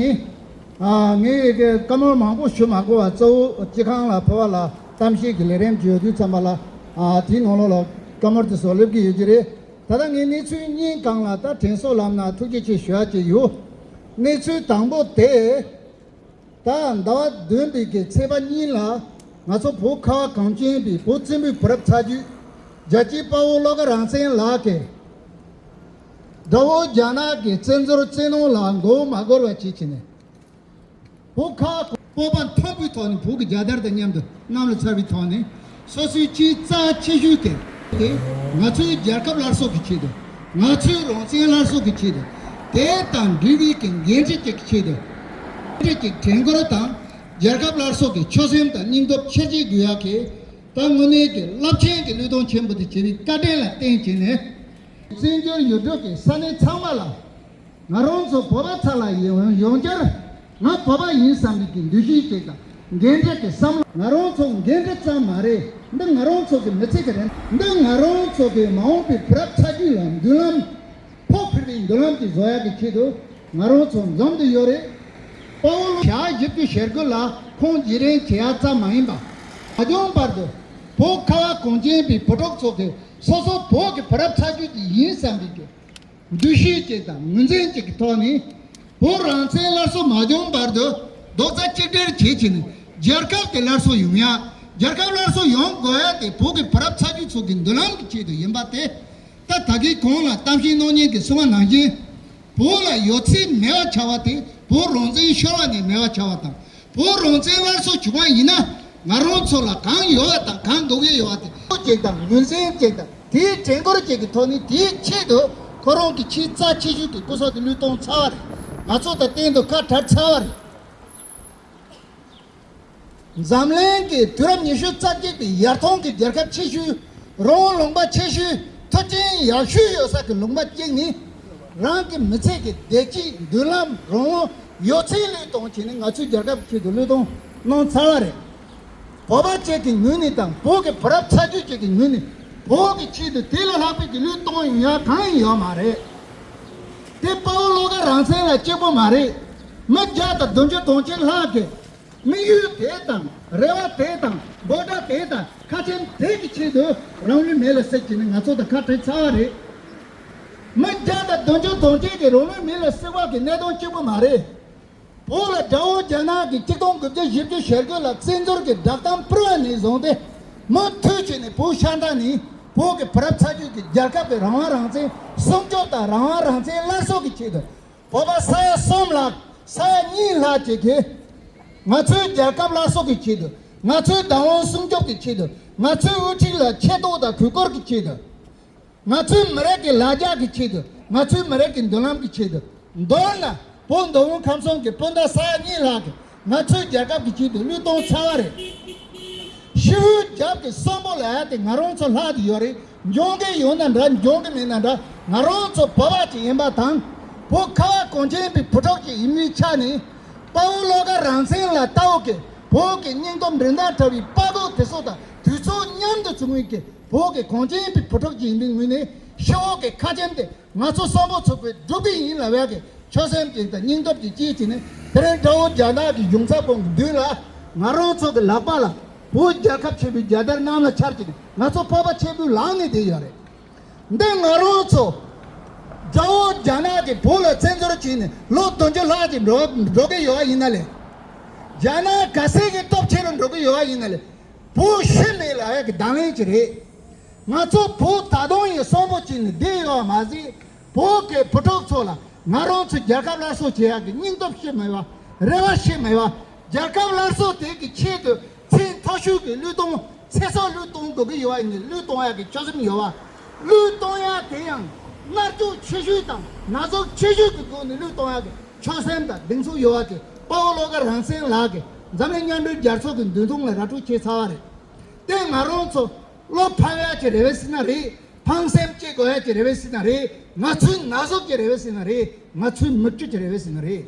ཨ། ངས་ཀྱི་བཀའ་མོལ་མང་པོ་ཞུ་མ་དགོས་པ། གཙོ་བོ་སྤྱི་ཁང་ལ་ཕེབས་པ་ལ་གཏམ་བཤད་ཀྱི་ལས་རིམ་ཅིག་ཡོད་དུས་ཙམ་པ་ལ། ཨ། དེའི་ནང་ལོགས་ལ་བཀའ་མོལ་དེ་ཚོ་སླེབས་ཀྱི་ཡོད་ཀྱི་རེད། ད་ལྟ་ངས་གནས་ཚུལ་གཉིས་སྒང་ལ་ད་དྲན་གསོ་ལབ་ན་ཐུགས་རྗེ་ཆེ་ཞུ་ཡ་ཅིག་ཡོད། གནས་ཚུལ་དང་པོ་དེ། ད་ཟླ་བ་བདུན་པའི་གི་ཚེས་པ་གཉིས་ལ་ང་ཚོ་བོད་ཁ་བ་གངས་ཅན་པའི་བོད་བཙན་པོའི་བུ་རབས་ཚ་རྒྱུད་རྒྱལ་གཅེས་དཔའ་བོ་བློ་དགའ་རང་བཙན་ལགས་ཀྱིས། དགྲ་བོ་རྒྱ་ནག་གི་བཙན་འཛུལ་བཙན་གནོན་ལ་མགོ་བོ་མ་སྒུར་བ་བྱེད་བྱས་ནས། བོད་ཁ་བ་སྤོབས་པ་མཐོན་པོའི་ཐོག་ནས་བོད་ཀྱི་རྒྱལ་དར་དང་མཉམ་དུ་གནམ་ལ་འཚེར་བའི་ཐོག་ནས། སོ་སོའི་སྤྱིའི་རྩ་ཆེ་ཤོས་དེ། དེ་ང་ཚོའི་རྒྱལ་ཁབ་སླར་གསོ་གི་ཆེད་དུ། ང་ཚོའི་རང་བཙན་སླར་གསོ་གི་ཆེད་དུ། དེ་དང་འབྲེལ་བའི་གི་འགན་འཁྲི་ཅིག་གི་ཆེད་དུ། འགན་འཁྲི་ཅིག་དྲན་སྐུལ་དང་། རྒྱལ་ཁབ་སླར་གསོ་གི་ཆོད་སེམས་དང་སྙིང་སྟོབས་ཆེར་སྐྱེད་དགོས་ཡག་གི། ད་དངོས་གནས་ཀྱི་རླབས་ཆེན་གྱི་བློས་གཏོང་ཆེན་པོ་དེ་བྱེད་པའི་བཀའ་དྲིན་ལ་བརྟེན་བྱས་ནས། བཙན་བྱོལ་ཡུལ་གྲུ་གི་ས་གནས་ཚང་མ་ལ། ང་རང་ཚོ་བོད་པ་ཚ་ལ་ཡོང་ཡོང་རྒྱུར། ང་བོད་པ་ཡིན་བསམ་པའི་གི་འདུ་ཤེས་ཅིག་དང་། འགན་འཁྲི་གི་བསམ་བློ། ང་རང་ཚོ་འགན་འཁྲི་ཙམ་མ་རེད། འདི་ང་རང་ཚོ་གི་མི་ཚེ་གི་རེད། འདི་ང་རང་ཚོ་གི་མ་འོངས་པའི་བུ་རབས་ཚ་རྒྱུད་ལ་མདུན་ལམ། ཕོགས་ཕུལ་བའི་མདུན་ལམ་ཅིག་བཟོ་ཡག་གི་ཆེད་དུ་ང་རང་ཚོ་འཛོམས་ཏེ་ཡོད་རེད། དཔའ་བོ་ལོ་ཞག་བཞི་བཅུ་ཞེ་དགུ་ལ་ཁོང་རྗེས་དྲན་བྱེད་ཡག་ཙམ་མ་ཡིན་པ། མ་འོངས་བར་དུ་བོད་ཁ་བ་གངས་ཅན་པའི་བུ་ཕྲུག་ཚོ་གི་སོ་སོ་བོད་ཀྱི་བུ་རབས་ཚ་རྒྱུད་ཅིག་ཡིན་བསམ་པའི་གི་འདུ་ཤེས་ཅིག་དང་ངོས་འཛིན་ཅིག་གི་ཐོག་ནས། བོད་རང་བཙན་སླར་གསོ་མ་བྱུང་བར་དུ་རྡོག་རྩ་གཅིག་སྒྲིལ་བྱེད་ཀྱི་ནས་རྒྱལ་ཁབ་དེ་སླར་གསོ་ཡོང་ཡ། རྒྱལ་ཁབ་སླར་གསོ་ཡོང་དགོས་ཡ་དེ་བོད་ཀྱི་བུ་རབས་ཚ་རྒྱུད་ཚོ་གི་མདུན་ལམ་གྱི་ཆེད་དུ་ཡིན་པ་དེ། ད་ད་གིན་གོང་ལ་གཏམ་བཤད་གནང་མཁན་གྱིས་གསུངས་པ་ནང་བཞིན། བོད་ལ་ཡོད་ཚད་མེད་པ་ཆགས་པ་དེ་བོད་རང་བཙན་ཤོར་བ་ནས་མེད་པ་ཆགས་པ་དང་། བོད་རང་བཙན་སླར་གསོ་བྱུང་བ་ཡིན་ན་ང་རང་ཚོ་ལ་གང་ཡོད་པ་དང་གང་འདོད་ཀྱི་ཡོད་པ་དེ། ཅིག་དང་ངོས་འཛིན་ཅིག་དང་དེའི་གྲོས་འགོར་ཅིག་གི་ཐོག་ནས་དེའི་ཆེད་དུ་ཁོ་རང་གི་ཆེས་རྩ་ཆེ་ཤོས་ཀྱི་སྐུ་སྲོག་དེ་བློས་གཏོང་ཚར་བ་རེད། ང་ཚོ་དང་གཏན་དུ་ཁ་བྲལ་ཚར་བ་རེད། འཛམ་གླིང་གི་དུས་རབས་ཉི་ཤུ་རྩ་གཅིག་པའི་ཡར་ཐོན་གྱི་རྒྱལ་ཁབ་ཆེ་ཤོས། རང་དབང་ལུང་པ་ཆེ་ཤོས། མཐུན་རྐྱེན་ཡག་ཤོས་ཡོད་ས་གི་ལུང་པ་གཅིག་ནས་རང་གི་མི་ཚེ་གི་བདེ་སྐྱིད་མདུན་ལམ་རང་དབང་ཡོད་ཚད་བློས་གཏོང་བྱས་ནས་ང་ཚོའི་རྒྱལ་ཁབ་ཆེད་དུ་བློས་གཏོང་གནང་ཚར་བ་རེད། བོད་པ་བཅས་ཀྱི་ངོས་ནས་དང་བོད་ཀྱི་བུ་རབས་ཚ་རྒྱུད་བཅས་ཀྱི་ངོས་ནས་བོད་ཀྱི་ཆེད་དུ་དེ་ལས་ལྷག་པའི་གི་བློས་གཏོང་ཡོང་ཡ་གང་ཡང་ཡོད་མ་རེད། དེ་དཔའ་བོ་བློ་དགའ་རང་བཙན་ལ་གཅིག་པོ་མ་རེད། མི་བརྒྱ་དང་བདུན་ཅུ་དོན་གཅིག་ལྷག་གི་དམིགས་ཡུལ་དེ་དང་རེ་བ་དེ་དང་འབོད་སྒྲ་དེ་དང་ཁ་ཆེམས་དེ་གི་ཆེད་དུ་རང་ལུས་མེ་ལ་བསྲེགས་བྱས་ནས་ང་ཚོ་དང་ཁ་བྲལ་ཚར་བ་རེད། མི་བརྒྱ་དང་བདུན་ཅུ་དོན་གཅིག་གི་རང་ལུས་མེ་ལ་བསྲེགས་པ་གི་གནད་དོན་གཅིག་པུ་མ་རེད། བོད་ལ་དགྲ་བོ་རྒྱ་ནག་གིས་ཆིག་སྟོང་དགུ་བརྒྱ་བཞི་བཅུ་ཞེ་དགུ་ལ་བཙན་འཛུལ་གྱི་བསྒྲགས་གཏམ་ཕུལ་བ་ནས་བཟུང་སྟེ་མུ་མཐུད་བྱས་ནས་བོད་ཤ་སྟག་ནས་བོད་ཀྱི་བུ་རབས་ཚ་རྒྱུད་ཀྱི་རྒྱལ་ཁབ་ཀྱི་རང་དབང་རང་བཙན་སྲུང་སྐྱོབ་དང་རང་དབང་རང་བཙན་སླར་གསོ་གི་ཆེད་དུ། བོད་པ་ས་ཡ་གསུམ་ལྷག་ས་ཡ་གཉིས་ལྷག་ཅིག་གིས་ང་ཚོའི་རྒྱལ་ཁབ་སླར་གསོ་གི་ཆེད་དུ། ང་ཚོའི་བདག་དབང་སྲུང་སྐྱོབ་ཀྱི་ཆེད་དུ། ང་ཚོའི་དབུ་ཁྲིད་ལ་ཆེ་མཐོང་དང་གུས་བཀུར་གྱི་ཆེད་དུ། ང་ཚོའི་མི་རིགས་ཀྱི་ལ་རྒྱ་གི་ཆེད་དུ། ང་ཚོའི་མི་རིགས་ཀྱི་མདུན་ལམ་གྱི་ཆེད་དུ། མདོར་ན་བོད་མདོ་དབུས་ཁམས་གསུམ་གྱི་སྤུན་ཟླ་ས་ཡ་གཉིས་ལྷག་གིས་ང་ཚོའི་རྒྱལ་ཁབ་ཀྱི་ཆེད་དུ་བློས་གཏོང་ཚར་བ་རེད། ཤི་བོའི་རྒྱབ་ཀྱི་གསོན་པོ་ལ་ཡ་དེ་ང་རང་ཚོ་ལྷག་ཏུ་ཡོད་རེད། འབྱུང་གི་ཡོད་ན་འདྲ་འབྱུང་གི་མེད་ན་འདྲ་ང་རང་ཚོ་བོད་པ་ཅིག་ཡིན་པ་དང་། བོད་ཁ་བ་གངས་ཅན་པའི་བུ་ཕྲུག་ཅིག་ཡིན་པའི་ཆ་ནས། དཔའ་བོ་བློ་དགའ་རང་བཙན་ལ་ལྟ་བུ་གི་བོད་ཀྱི་སྙིང་སྟོབས་འགྲན་ཟླ་བྲལ་བའི་དཔའ་རྟགས་དེ་ཚོ་དང་དུས་ཚོད་མཉམ་དུ་བྱུང་བའི་གི་བོད་ཀྱི་གངས་ཅན་པའི་བུ་ཕྲུག་ཅིག་ཡིན་པའི་ངོས་ནས་ཤི་བོ་གི་ཁ་ཆེམས་དེ་ང་ཚོ་གསོན་པོ་ཚོགས་པས་སྒྲུབ་ཀྱི་ཡིན་ལབ་ཡག་གི་ཆོད་སེམས་ཅིག་དང་སྙིང་སྟོབས་ཅིག་སྐྱེས་བྱས་ནས། དེ་རིང་དགྲ་བོ་རྒྱ་ནག་གི་གཞུང་ཚབ་ཁང་གི་མདུན་ལ་ང་རང་ཚོ་གི་ལག་པ་ལ་བོད་རྒྱལ་ཁབ་ཆེན་པོའི་རྒྱལ་དར་གནམ་ལ་འཕྱར་བྱས་ནས་ང་ཚོ་བོད་པ་ཆེན་པོའི་ལངས་ནས་བསྡད་ཡོད་རེད། འདི་ང་རང་ཚོ་དགྲ་བོ་རྒྱ་ནག་གིས་བོད་ལ་བཙན་འཛུལ་བྱས་ནས་ལོ་བདུན་ཅུ་ལྷག་ཅིག་འགྲོ་འགྲོ་གི་ཡོད་པ་ཡིན་ན་ལས། རྒྱ་ནག་ག་ཚད་ཀྱི་སྟོབས་ཆེ་རུ་འགྲོ་གི་ཡོད་པ་ཡིན་ན་ལས། བོད་ཤི་མེད་ལབ་ཡག་གི་གདངས་ལེན་ཅིག་རེད། ང་ཚོ་བོད་ད་དུང་ཡང་གསོན་པོ་བྱས་ནས་བསྡད་ཡོད་པ་མ་ཟད། བོད་ཀྱི་བུ་ཕྲུག་ཚོ་ལ་ང་རང་ཚོའི་རྒྱལ་ཁབ་སླར་གསོ་བྱེད་ཡག་གི་སྙིང་སྟོབས་ཤི་མེད་པ། རེ་བ་ཤི་མེད་པ། རྒྱལ་ཁབ་སླར་གསོ་དེ་གི་ཆེད་དུ་ཚེ་མཐོ་ཤོས་ཀྱི་བློས་གཏོང་། ཚེ་སྲོག་བློས་གཏོང་དགོས་ཀྱི་ཡོད་པ་ཡིན་ན་བློས་གཏོང་ཡག་གི་ཆོད་སེམས་ཡོད་པ། བློས་གཏོང་ཡག་དེ་ཡང་མནར་གཅོད་ཆེ་ཤོས་དང་ན་ཟུག་ཆེ་ཤོས་ཀྱི་སྒོ་ནས་བློས་གཏོང་ཡག་གི་ཆོད་སེམས་དང་གདེང་ཚོད་ཡོད་པ་དེ་དཔའ་བོ་བློ་དགའ་རང་བཙན་ལགས་ཀྱིས་འཛམ་གླིང་མཉམ་འབྲེལ་རྒྱལ་ཚོགས་ཀྱི་མདུན་ཐང་ལ་ར་སྤྲོད་བྱས་ཚར་བ་རེད། དེ་ང་རང་ཚོ་བློ་ཕམ་ཡག་གི་རེ་བ་ཟེར་ན་རེད། ཕངས་སེམས་སྐྱེ་དགོས་ཡག་གི་རེ་བ་ཟེར་ན་རེད། ང་ཚོའི་ན་ཟུག་གི་རེ་བ་ཟེར་ན་རེད། ང་ཚོའི་མིག་ཆུ་གི་རེ་བ་ཟེར་ན་རེད།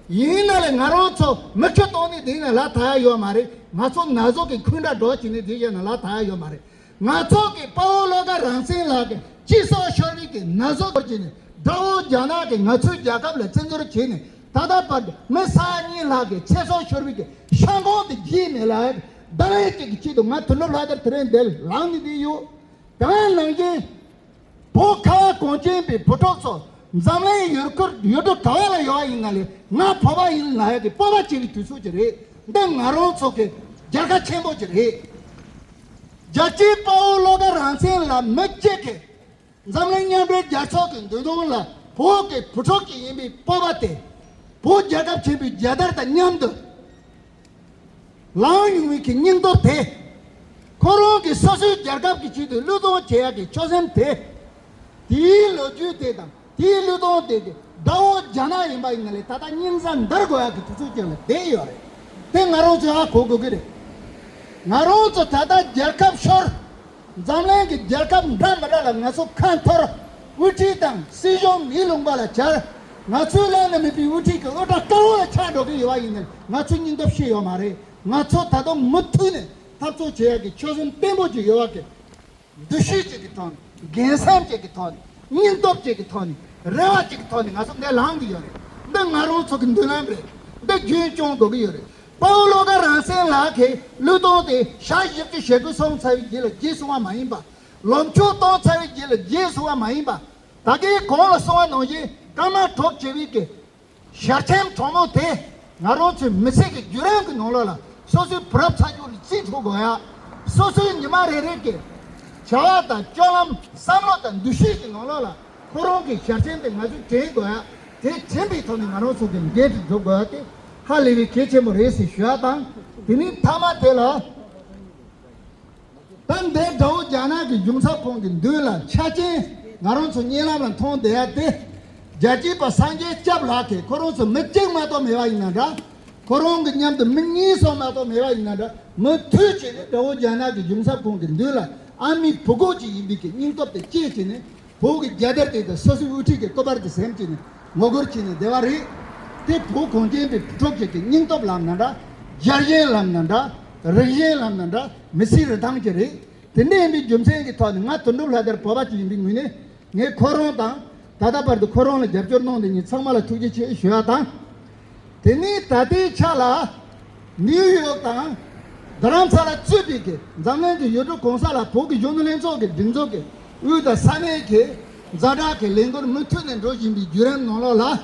ཡིན་ན་ལས་ང་རང་ཚོ་མིག་ཆུ་བཏང་ནས་བསྡད་ན་ལ་ཐ་ཡག་ཡོད་མ་རེད། ང་ཚོ་ན་ཟུག་གི་འཁོན་འདྲ་སྒྲོག་བྱས་ནས་བསྡད་ཡོད་ན་ལ་ཐ་ཡག་ཡོད་མ་རེད། ང་ཚོ་གི་དཔའ་བོ་བློ་དགའ་རང་བཙན་ལགས་ཀྱི་སྤྱི་ཚོགས་ཤོར་བའི་གི་ན་ཟུག་སྐོར་གྱི་ནས་དགྲ་བོ་རྒྱ་ནག་གིས་ང་ཚོའི་རྒྱལ་ཁབ་ལ་བཙན་འཛུལ་བྱས་ནས་ད་ལྟ་བར་དུ་མི་ས་ཡ་གཉིས་ལྷག་གི་ཚེ་སྲོག་ཤོར་བའི་གི་ཤ་འཁོན་དེ་བརྗེད་མེད་ལ་གདངས་ལེན་གཅིག་གི་ཆེད་དུ་ང་དོན་གྲུབ་ལྷ་དར་དེ་རིང་འདིར་ལངས་ནས་བསྡད་ཡོད། དེ་ནང་བཞིན་བོད་ཁ་བ་གངས་ཅན་པའི་བུ་ཕྲུག་ཚོ་འཛམ་གླིང་ཡུལ་ཁུལ་ཡུལ་གྲུ་ག་བ་ལ་ཡོད་པ་ཡིན་ན་ལས་ང་བོད་པ་ཡིན་ལབ་ཡག་གི་སྤོབས་པ་བྱེད་ཀྱི་དུས་ཚོད་ཅིག་རེད། འདི་ང་རང་ཚོ་གི་རྒྱལ་ཁ་ཆེན་པོ་ཅིག་རེད། རྒྱལ་གཅེས་དཔའ་བོ་བློ་དགའ་རང་བཙན་ལགས་མི་གཅིག་གིས་འཛམ་གླིང་མཉམ་འབྲེལ་རྒྱལ་ཚོགས་ཀྱི་མདུན་ཐང་ལ་བོད་ཀྱི་བུ་ཕྲུག་ཅིག་ཡིན་པའི་སྤོབས་པ་དེ་བོད་རྒྱལ་ཁབ་ཆེན་པོའི་རྒྱལ་དར་དང་མཉམ་དུ་ལངས་ཡོང་བའི་གི་སྙིང་སྟོབས་དེ། ཁོ་རང་གིས་སོ་སོའི་རྒྱལ་ཁབ་ཀྱི་ཆེད་དུ་བློས་གཏོང་བྱེད་ཡག་གི་ཆོད་སེམས་དེ། དེའི་ལོ་རྒྱུས་དེ་དང་དེའི་བློས་གཏོང་དེ་གི་དགྲ་བོ་རྒྱ་ནག་ཡིན་པ་ཡིན་ན་ལས་ད་ལྟ་སྙིང་རྩ་འདར་དགོས་ཡག་གི་དུས་ཚོད་ཅིག་ལ་བསྡད་ཡོད་རེད། དེ་ང་རང་ཚོས་ཧ་གོ་དགོས་ཀྱི་རེད། ང་རང་ཚོ་ད་ལྟ་རྒྱལ་ཁབ་ཤོར། འཛམ་གླིང་གི་རྒྱལ་ཁབ་འདྲ་མི་འདྲ་ལ་ང་ཚོ་ཁ་འཐོར། དབུ་ཁྲིད་དང་སྲིད་གཞུང་མིའི་ལུང་པ་ལ་གྱར། ང་ཚོའི་ལག་ན་མེད་པའི་དབུ་ཁྲིད་ཀྱི་དབུ་སྐྲ་དཀར་པོ་ལ་ཆགས་འགྲོ་གི་ཡོད་པ་ཡིན་ན་ང་ཚོའི་སྙིང་སྟོབས་ཤི་ཡོད་མ་རེད། ང་ཚོ་ད་དུང་མུ་མཐུད་ནས་འཐབ་རྩོད་བྱེད་ཡག་གི་ཆོད་སེམས་བརྟན་པོ་ཅིག་ཡོད་པ་གི། འདུ་ཤེས་ཅིག་གི་ཐོག་ནས། འགན་སེམས་ཅིག་གི་ཐོག་ནས། སྙིང་སྟོབས་ཅིག་གི་ཐོག་ནས། རེ་བ་ཅིག་གི་ཐོག་ནས་ང་ཚོ་འདིར་ལངས་ཀྱི་ཡོད་རེད། འདི་ང་རང་ཚོ་གི་མདུན་ལམ་རེད། འདི་རྒྱུན་སྐྱོང་དགོས་ཀྱི་ཡོད་རེད། དཔའ་བོ་བློ་དགའ་རང་བཙན་ལགས་ཀྱིས་བློས་གཏོང་དེ་ཞག་བཞི་བཅུ་ཞེ་དགུ་སོང་ཚར་བའི་རྗེས་ལ་བརྗེད་སོང་བ་མ་ཡིན་པ། ལོ་མཆོད་གཏོང་ཚར་བའི་རྗེས་ལ་བརྗེད་སོང་བ་མ་ཡིན་པ། ད་གིན་གོང་ལ་གསུངས་པ་ནང་བཞིན་སྐར་མ་དྲུག་བྱེད་པའི་གི་ཞལ་ཆེམས་དྲང་མོ་དེ་ང་རང་ཚོའི་མི་ཚེ་གི་བརྒྱུད་རིམ་གི་ནང་ལོགས་ལ་སོ་སོའི་བུ་རབས་ཚ་རྒྱུད་ལ་རྩིས་སྤྲོད་དགོས་ཡ། སོ་སོའི་ཉི་མ་རེ་རེ་གི་བྱ་བ་དང་སྤྱོད་ལམ་བསམ་བློ་དང་འདུ་ཤེས་ཀྱི་ནང་ལོགས་ལ་ཁོ་རང་གི་ཞལ་ཆེམས་དེ་ང་ཚོས་དྲན་དགོས་ཡ། དེ་དྲན་པའི་ཐོག་ནས་ང་རང་ཚོ་གི་འགན་དེ་འཇོག་དགོས་པ་དེ་ཧ་ལས་པའི་གལ་ཆེན་པོ་རེད་ཟེར་ཞུ་བ་དང་། དེ་ནས་མཐའ་མ་དེ་ལ། ད་འདི་དགྲ་བོ་རྒྱ་ནག་གི་གཞུང་ཚབ་ཁང་གི་མདུན་ལ་ཆ་རྐྱེན་ང་རང་ཚོ་བརྙན་ལམ་ལ་མཐོང་བསྡད་ཡ་དེ། རྒྱལ་གཅེས་པ་སངས་རྒྱས་སྐྱབས་ལགས་ཀྱིས་ཁོ་རང་ཚོ་མི་གཅིག་མ་གཏོགས་མེད་པ་ཡིན་ན་འདྲ། ཁོ་རང་གི་མཉམ་དུ་མི་གཉིས་སོགས་མ་གཏོགས་མེད་པ་ཡིན་ན་འདྲ། མུ་མཐུད་བྱས་ནས་དགྲ་བོ་རྒྱ་ནག་གི་གཞུང་ཚབ་ཁང་གི་མདུན་ལ་ཨ་མའི་བུ་གོ་ཅིག་ཡིན་པའི་གི་སྙིང་སྟོབས་དེ་སྐྱེས་བྱས་ནས། བོད་ཀྱི་རྒྱལ་དར་དེ་དང་སོ་སོའི་དབུ་ཁྲིད་ཀྱི་སྐུ་པར་དེ་ཟིན་བྱས་ནས་ངོ་རྒོལ་བྱས་ནས་བསྡད་པ་རེད། དེ་བོད་གངས་ཅན་པའི་བུ་ཕྲུག་ཅིག་གི་སྙིང་སྟོབས་ལབ་ན་འདྲ། རྒྱལ་ཞེན་ལབ་ན་འདྲ། རིགས་ཞེན་ལབ་ན་འདྲ། མི་ཚེའི་རིན་ཐང་ཅིག་རེད། དེ་འདྲ་ཡིན་པའི་རྒྱུ་མཚན་གྱི་ཐོག་ནས་ང་དོན་གྲུབ་ལྷ་དར་བོད་པ་ཅིག་ཡིན་པའི་ངོས་ནས་ངས་ཁོ་རང་དང་། ད་ལྟ་བར་དུ་ཁོ་རང་ལ་རྒྱབ་སྐྱོར་གནང་བསྡད་མཁན་ཚང་མ་ལ་ཐུགས་རྗེ་ཆེ་ཞུ་བ་དང་། དེ་ནས་ད་ལྟའི་ཆ་ལ་ནིའུ་ཡོག་དང་རྡ་རམ་ས་ལ་གཙོས་པའི་གི་འཛམ་གླིང་གི་ཡུལ་གྲུ་གང་ས་ལ་བོད་ཀྱི་གཞོན་ནུ་ལྷན་ཚོགས་ཀྱི་སྒྲིག་འཛུགས་ཀྱི་དབུས་དང་ས་གནས་ཀྱི་ཛ་དྲག་གི་ལས་འགུལ་མུ་མཐུད་ནས་འགྲོ་བཞིན་པའི་བརྒྱུད་རིམ་ནང་ལོགས་ལ།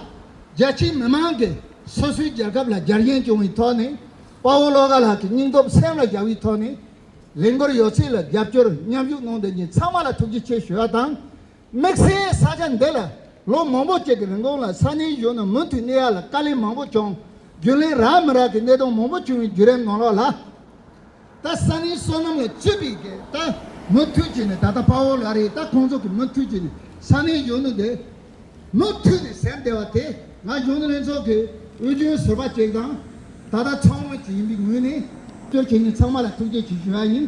རྒྱ་ཆེའི་མི་མང་གིས་སོ་སོའི་རྒྱལ་ཁབ་ལ་རྒྱལ་ཞེན་བྱུང་བའི་ཐོག་ནས། དཔའ་བོ་བློ་དགའ་ལགས་ཀྱི་སྙིང་སྟོབས་སེམས་ལ་བཞག་པའི་ཐོག་ནས། ལས་འགུལ་ཡོད་ཚད་ལ་རྒྱབ་སྐྱོར་མཉམ་ཞུགས་གནང་བསྡད་མཁན་ཚང་མ་ལ་ཐུགས་རྗེ་ཆེ་ཞུ་བ་དང་། དམིགས་བསལ་ས་ཆ་འདི་ལ་ལོ་མང་པོ་ཅིག་གི་རིང་ལ་ས་གནས་གཞོན་ནུ་མུ་མཐུད་གནས་ཡག་ལ་དཀའ་ལས་མང་པོ་བྱུང་། རྒྱུན་ལས་རག་མི་རག་གི་གནད་དོན་མང་པོ་བྱུང་བའི་བརྒྱུད་རིམ་ནང་ལོགས་ལ། ད་ས་གནས་བསོད་ནམས་ལ་བཅུད་པའི་གི་ད་མུ་མཐུད་བྱས་ནས། ད་ལྟ་དཔའ་བོ་ལགས་རེད། ད་ཁོང་ཚོ་གི་མུ་མཐུད་བྱས་ནས་ས་གནས་གཞོན་ནུ་འདི་མུ་མཐུད་ནས་ཟིན་བསྡད་པ་དེ། ང་གཞོན་ནུ་ལྷན་ཚོགས་ཀྱི་དབུས་རྒྱུན་ཟུར་པ་ཅིག་དང་། ད་ལྟ་ཚང་མ་ཅིག་ཡིན་པའི་ངོས་ནས་སྐྱོར་བྱེད་མཁན་ཚང་མ་ལ་ཐུགས་རྗེ་ཆེ་ཞུ་བ་ཡིན།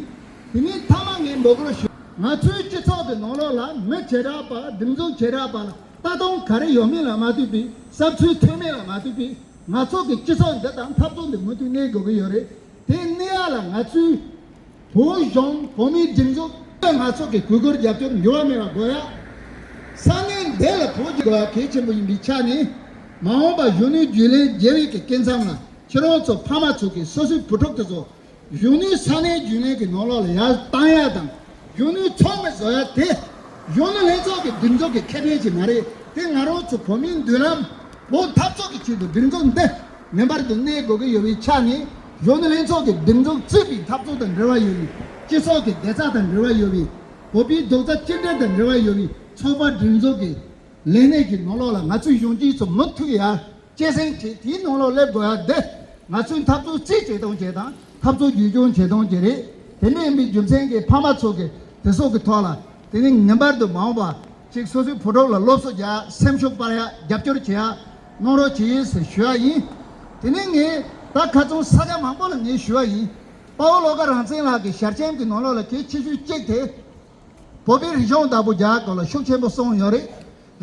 དེ་ནས་མཐའ་མ་ངས་འབོད་སྐུལ་ཞུ། ང་ཚོའི་སྤྱི་ཚོགས་ཀྱི་ནང་ལོགས་ལ་མི་བྱེ་བྲག་པ། སྒྲིག་འཛུགས་བྱེ་བྲག་པ་ལ་ལྟ་སྟངས་ག་རེ་ཡོད་མེད་ལ་མ་ལྟོས་པའི། བསམ་ཚུལ་མཐུན་མེད་ལ་མ་ལྟོས་པའི། ང་ཚོ་གི་སྤྱི་ཚོགས་འདི་དང་འཐབ་རྩོད་འདི་མུ་མཐུད་གནས་དགོས་ཀྱི་ཡོད་རེད། དེ་གནས་ཡག་ལ་ང་ཚོའི་བོད་གཞུང་། བོད་མིའི་སྒྲིག་འཛུགས་ང་ཚོ་གི་གུས་བཀུར་རྒྱབ་སྐྱོར་འགྱུར་བ་མེད་པ་དགོས་ཡ། ས་གནས་འདི་ལ་བོད་ཀྱི་དགོས་པ་གལ་ཆེན་པོ་ཡིན་པའི་ཆ་ནས། མ་འོངས་པ་གཞོན་ནུའི་རྒྱུན་ལས་རྒྱལ་བའི་གི་སྐབས་མཚམས་ལ་ཁྱེད་རང་ཚོ་ཕ་མ་ཚོ་གི་སོ་སོའི་བུ་ཕྲུག་དེ་ཚོ་གཞོན་ནུའི་ས་གནས་རྒྱུན་ལས་ཀྱི་ནང་ལོགས་ལ་ཡར་བཏང་ཡ་དང་། གཞོན་ནུའི་ཚོགས་མི་བཟོ་ཡ་དེ་གཞོན་ནུ་ལྷན་ཚོགས་ཀྱི་སྒྲིག་འཛུགས་ཀྱི་ཁེ་ཕན་ཞིག་མ་རེད། དེ་ང་རང་ཚོ་བོད་མིའི་མདུན་ལམ། བོད་འཐབ་རྩོད་ཀྱི་ཆེད་དུ་སྒྲིག་འཛུགས་འདི་ངེས་པར་དུ་གནས་དགོས་ཀྱི་ཡོད་པའི་ཆ་ནས། གཞོན་ནུ་ལྷན་ཚོགས་ཀྱི་སྒྲིག་འཛུགས་གཙོས་པའི་འཐབ་རྩོད་དང་འབྲེལ་བ་ཡོད་པའི། སྤྱི་ཚོགས་ཀྱི་བདེ་རྩ་དང་འབྲེལ་བ་ཡོད་པའི། བོད་པའི་རྡོག་རྩ་གཅིག་སྒྲིལ་དང་འབྲེལ་བ་ཡོད་པའི་ཚོགས་པ་སྒྲིག་འཛུགས་ཀྱི་ལས་གནས་ཀྱི་ནང་ལོགས་ལ་ང་ཚོའི་གཞོན་སྐྱེས་ཚོ་མུ་མཐུད་ཡར་སྐྱེད་སྲིང་བྱེད། དེའི་ནང་ལོགས་སླེབས་དགོས་ཡ་འདི་ང་ཚོའི་འཐབ་རྩོད་རྩིས་བྱེད་སྟངས་ཅིག་དང་། འཐབ་རྩོད་བརྒྱུད་སྐྱོང་བྱེད་སྟངས་ཅིག་རེད། དེ་འདྲ་ཡིན་པའི་རྒྱུ་མཚན་གྱིས་ཕ་མ་ཚོ་གི་དེ་ཚོ་གི་ཐོག་ལ། དེ་ནི་ངེས་པར་དུ་མ་འོངས་པ་ཅིག་སོ་སོའི་བུ་ཕྲུག་ལ་སློབ་གསོ་རྒྱག། སེམས་ཤུགས་སྤར་ཡ། རྒྱབ་སྐྱོར་བྱེད་ཡ་གནང་རོགས་བྱེད་ཟེར་ཞུ་ཡ་ཡིན། དེ་ནས་ངས་ད་ཁ་རྩང་ས་ཆ་མང་པོ་ལ་ངས་ཞུ་བ་ཡིན། དཔའ་བོ་བློ་དགའ་རང་བཙན་ལགས་ཀྱི་ཞལ་ཆེམས་ཀྱི་ནང་ལོགས་ལ་གལ་ཆེ་ཤོས་གཅིག་དེ། བོད་པའི་རིག་གཞུང་བདག་པོ་རྒྱག་སྐོར་ལ་ཤུགས་ཆེན་པོ་གསུངས་ཡོད་རེད།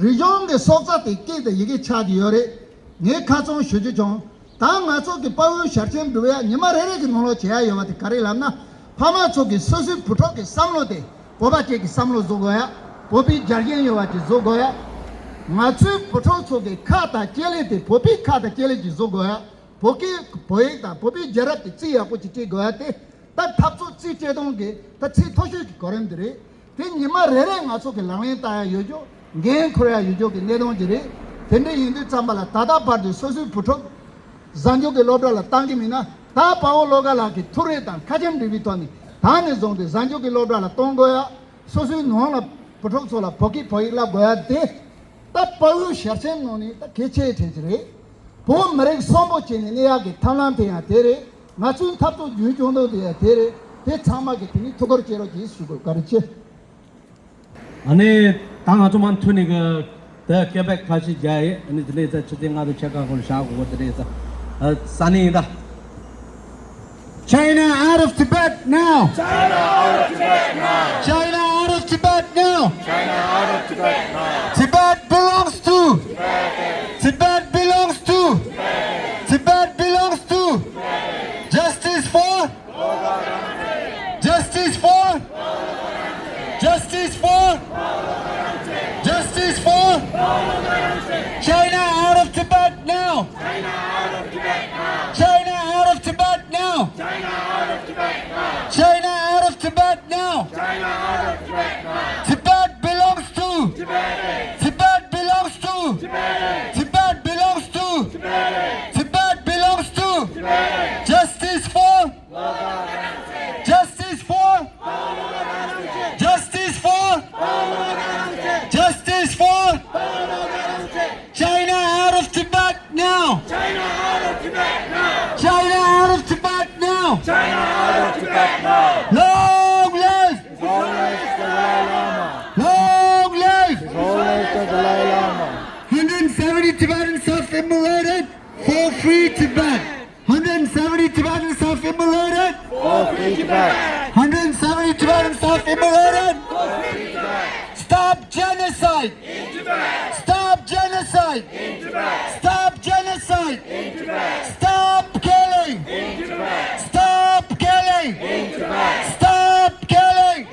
རིག་གཞུང་གི་སྲོག་རྩ་དེ་སྐད་དང་ཡི་གེ་ཆགས་ཀྱི་ཡོད་རེད། ངས་ཁ་རྩང་ཞུ་རྒྱུ་བྱུང་། ད་ང་ཚོ་གི་དཔའ་བོའི་ཞལ་ཆེམས་འབྲི་བའི་ཉི་མ་རེ་རེ་གི་ནང་ལོགས་བྱེད་ཡ་ཡོད་པ་དེ་ག་རེ་ལབ་ན། ཕ་མ་ཚོ་གི་སོ་སོའི་བུ་ཕྲུག་གི་བསམ་བློ་དེ་བོད་པ་ཅིག་གི་བསམ་བློ་བཟོ་དགོས་ཡ། བོད་པའི་རྒྱལ་ཞེན་ཡོད་པ་ཅིག་བཟོ་དགོས་ཡ། ང་ཚོའི་བུ་ཕྲུག་ཚོ་གི་ཁ་དང་སྐྱེ་ལས་དེ་བོད་པའི་ཁ་དང་སྐྱེ་ལས་ཅིག་བཟོ་དགོས་ཡ། བོད་སྐད་བོད་ཡིག་དང་བོད་པའི་རྒྱལ་རབས་དེ་རྩིས་ཡག་པོ་ཅིག་སྤྲད་དགོས་ཡ་དེ། ད་འཐབ་རྩོད་རྩིས་སྤྲད་སྟངས་ཀྱི་ད་ཚད་མཐོ་ཤོས་ཀྱི་གོ་རིམ་དེ་རེད། དེ་ཉི་མ་རེ་རེ་ང་ཚོ་གི་ལག་ལེན་བསྟར་ཡ་ཡོད་རྒྱུ། འགན་འཁུར་ཡ་ཡོད་རྒྱུ་གི་གནད་དོན་ཅིག་རེད། དེ་འདྲ་ཡིན་དུས་ཙམ་པ་ལ་ད་ལྟ་བར་དུ་སོ་སོའི་བུ་ཕྲུག་གཟའ་མཇུག་གི་སློབ་གྲྭ་ལ་བཏང་གི་མིན་ན། ད་དཔའ་བོ་བློ་དགའ་ལགས་ཀྱི་ཐུགས་རེ་དང་ཁ་ཆེམས་འབྲི་བའི་ཐོག་ནས་ད་ནས་བཟུང་སྟེ་གཟའ་མཇུག་གི་སློབ་གྲྭ་ལ་གཏོང་དགོས་ཡ། སོ་སོའི་ནང་ལ་བུ་ཕྲུག་ཚོ་ལ་བོད་སྐད་བོད་ཡིག་བསླབ་དགོས་ཡ་དེ། ད་དཔའ་བོའི་ཞལ་ཆེམས་ནང་ནས་ད་གལ་ཆེ་གྲས་ཅིག་རེད། བོད་མི་རིགས་གསོན་པོ་བྱས་ནས་གནས་ཡག་གི་ཐབས་ལམ་དེ་ཡང་དེ་རེད། ང་ཚོའི་འཐབ་རྩོད་རྒྱུན་སྐྱོང་སྟངས་དེ་ཡང་དེ་རེད། དེ་ཚང་མ་གི་དེ་ནི་ཐུགས་ཁུར་བྱེད་རོགས་གྱིས་ཞུ་དགོས། བཀའ་དྲིན་ཆེ། ཨ་ནི་ད་ང་ཚོ་མ་མཐུད་ནས་གི་ད་སྐད་འབོད་ཁ་ཤས་རྒྱག་ཡི། ཨ་ནི་དེ་ནས་ད་ཕྱི་ཚེས་ལྔ་དང་ཕྱེད་ཀ་ཁོ་ན་བཞག་དགོས་པ་དེ་རེད་ད། ཨ་ས་ནི་ཡིན་ད། China out of Tibet now! China out of Tibet now! China out of Tibet now! China out of Tibet now! Tibet belongs to! Tibet belongs to! Tibet belongs to! Justice for! Justice for! Justice for! Justice for! China out of Tibet now! China out of Tibet now! China out of Tibet now! China out of Tibet now! China out of Tibet now! China out of Tibet now! Tibet belongs to! Tibet! Tibet belongs to! Tibet! Tibet belongs to! Tibet! Tibet belongs to! Tibet! Justice for! Justice for! Justice for! Justice for! China Free Tibet! one hundred seventy Tibetans have immolated! Free Tibet! one hundred seventy Tibetans have immolated! Stop genocide! Stop genocide! Stop genocide! Stop killing! Stop killing! Stop killing!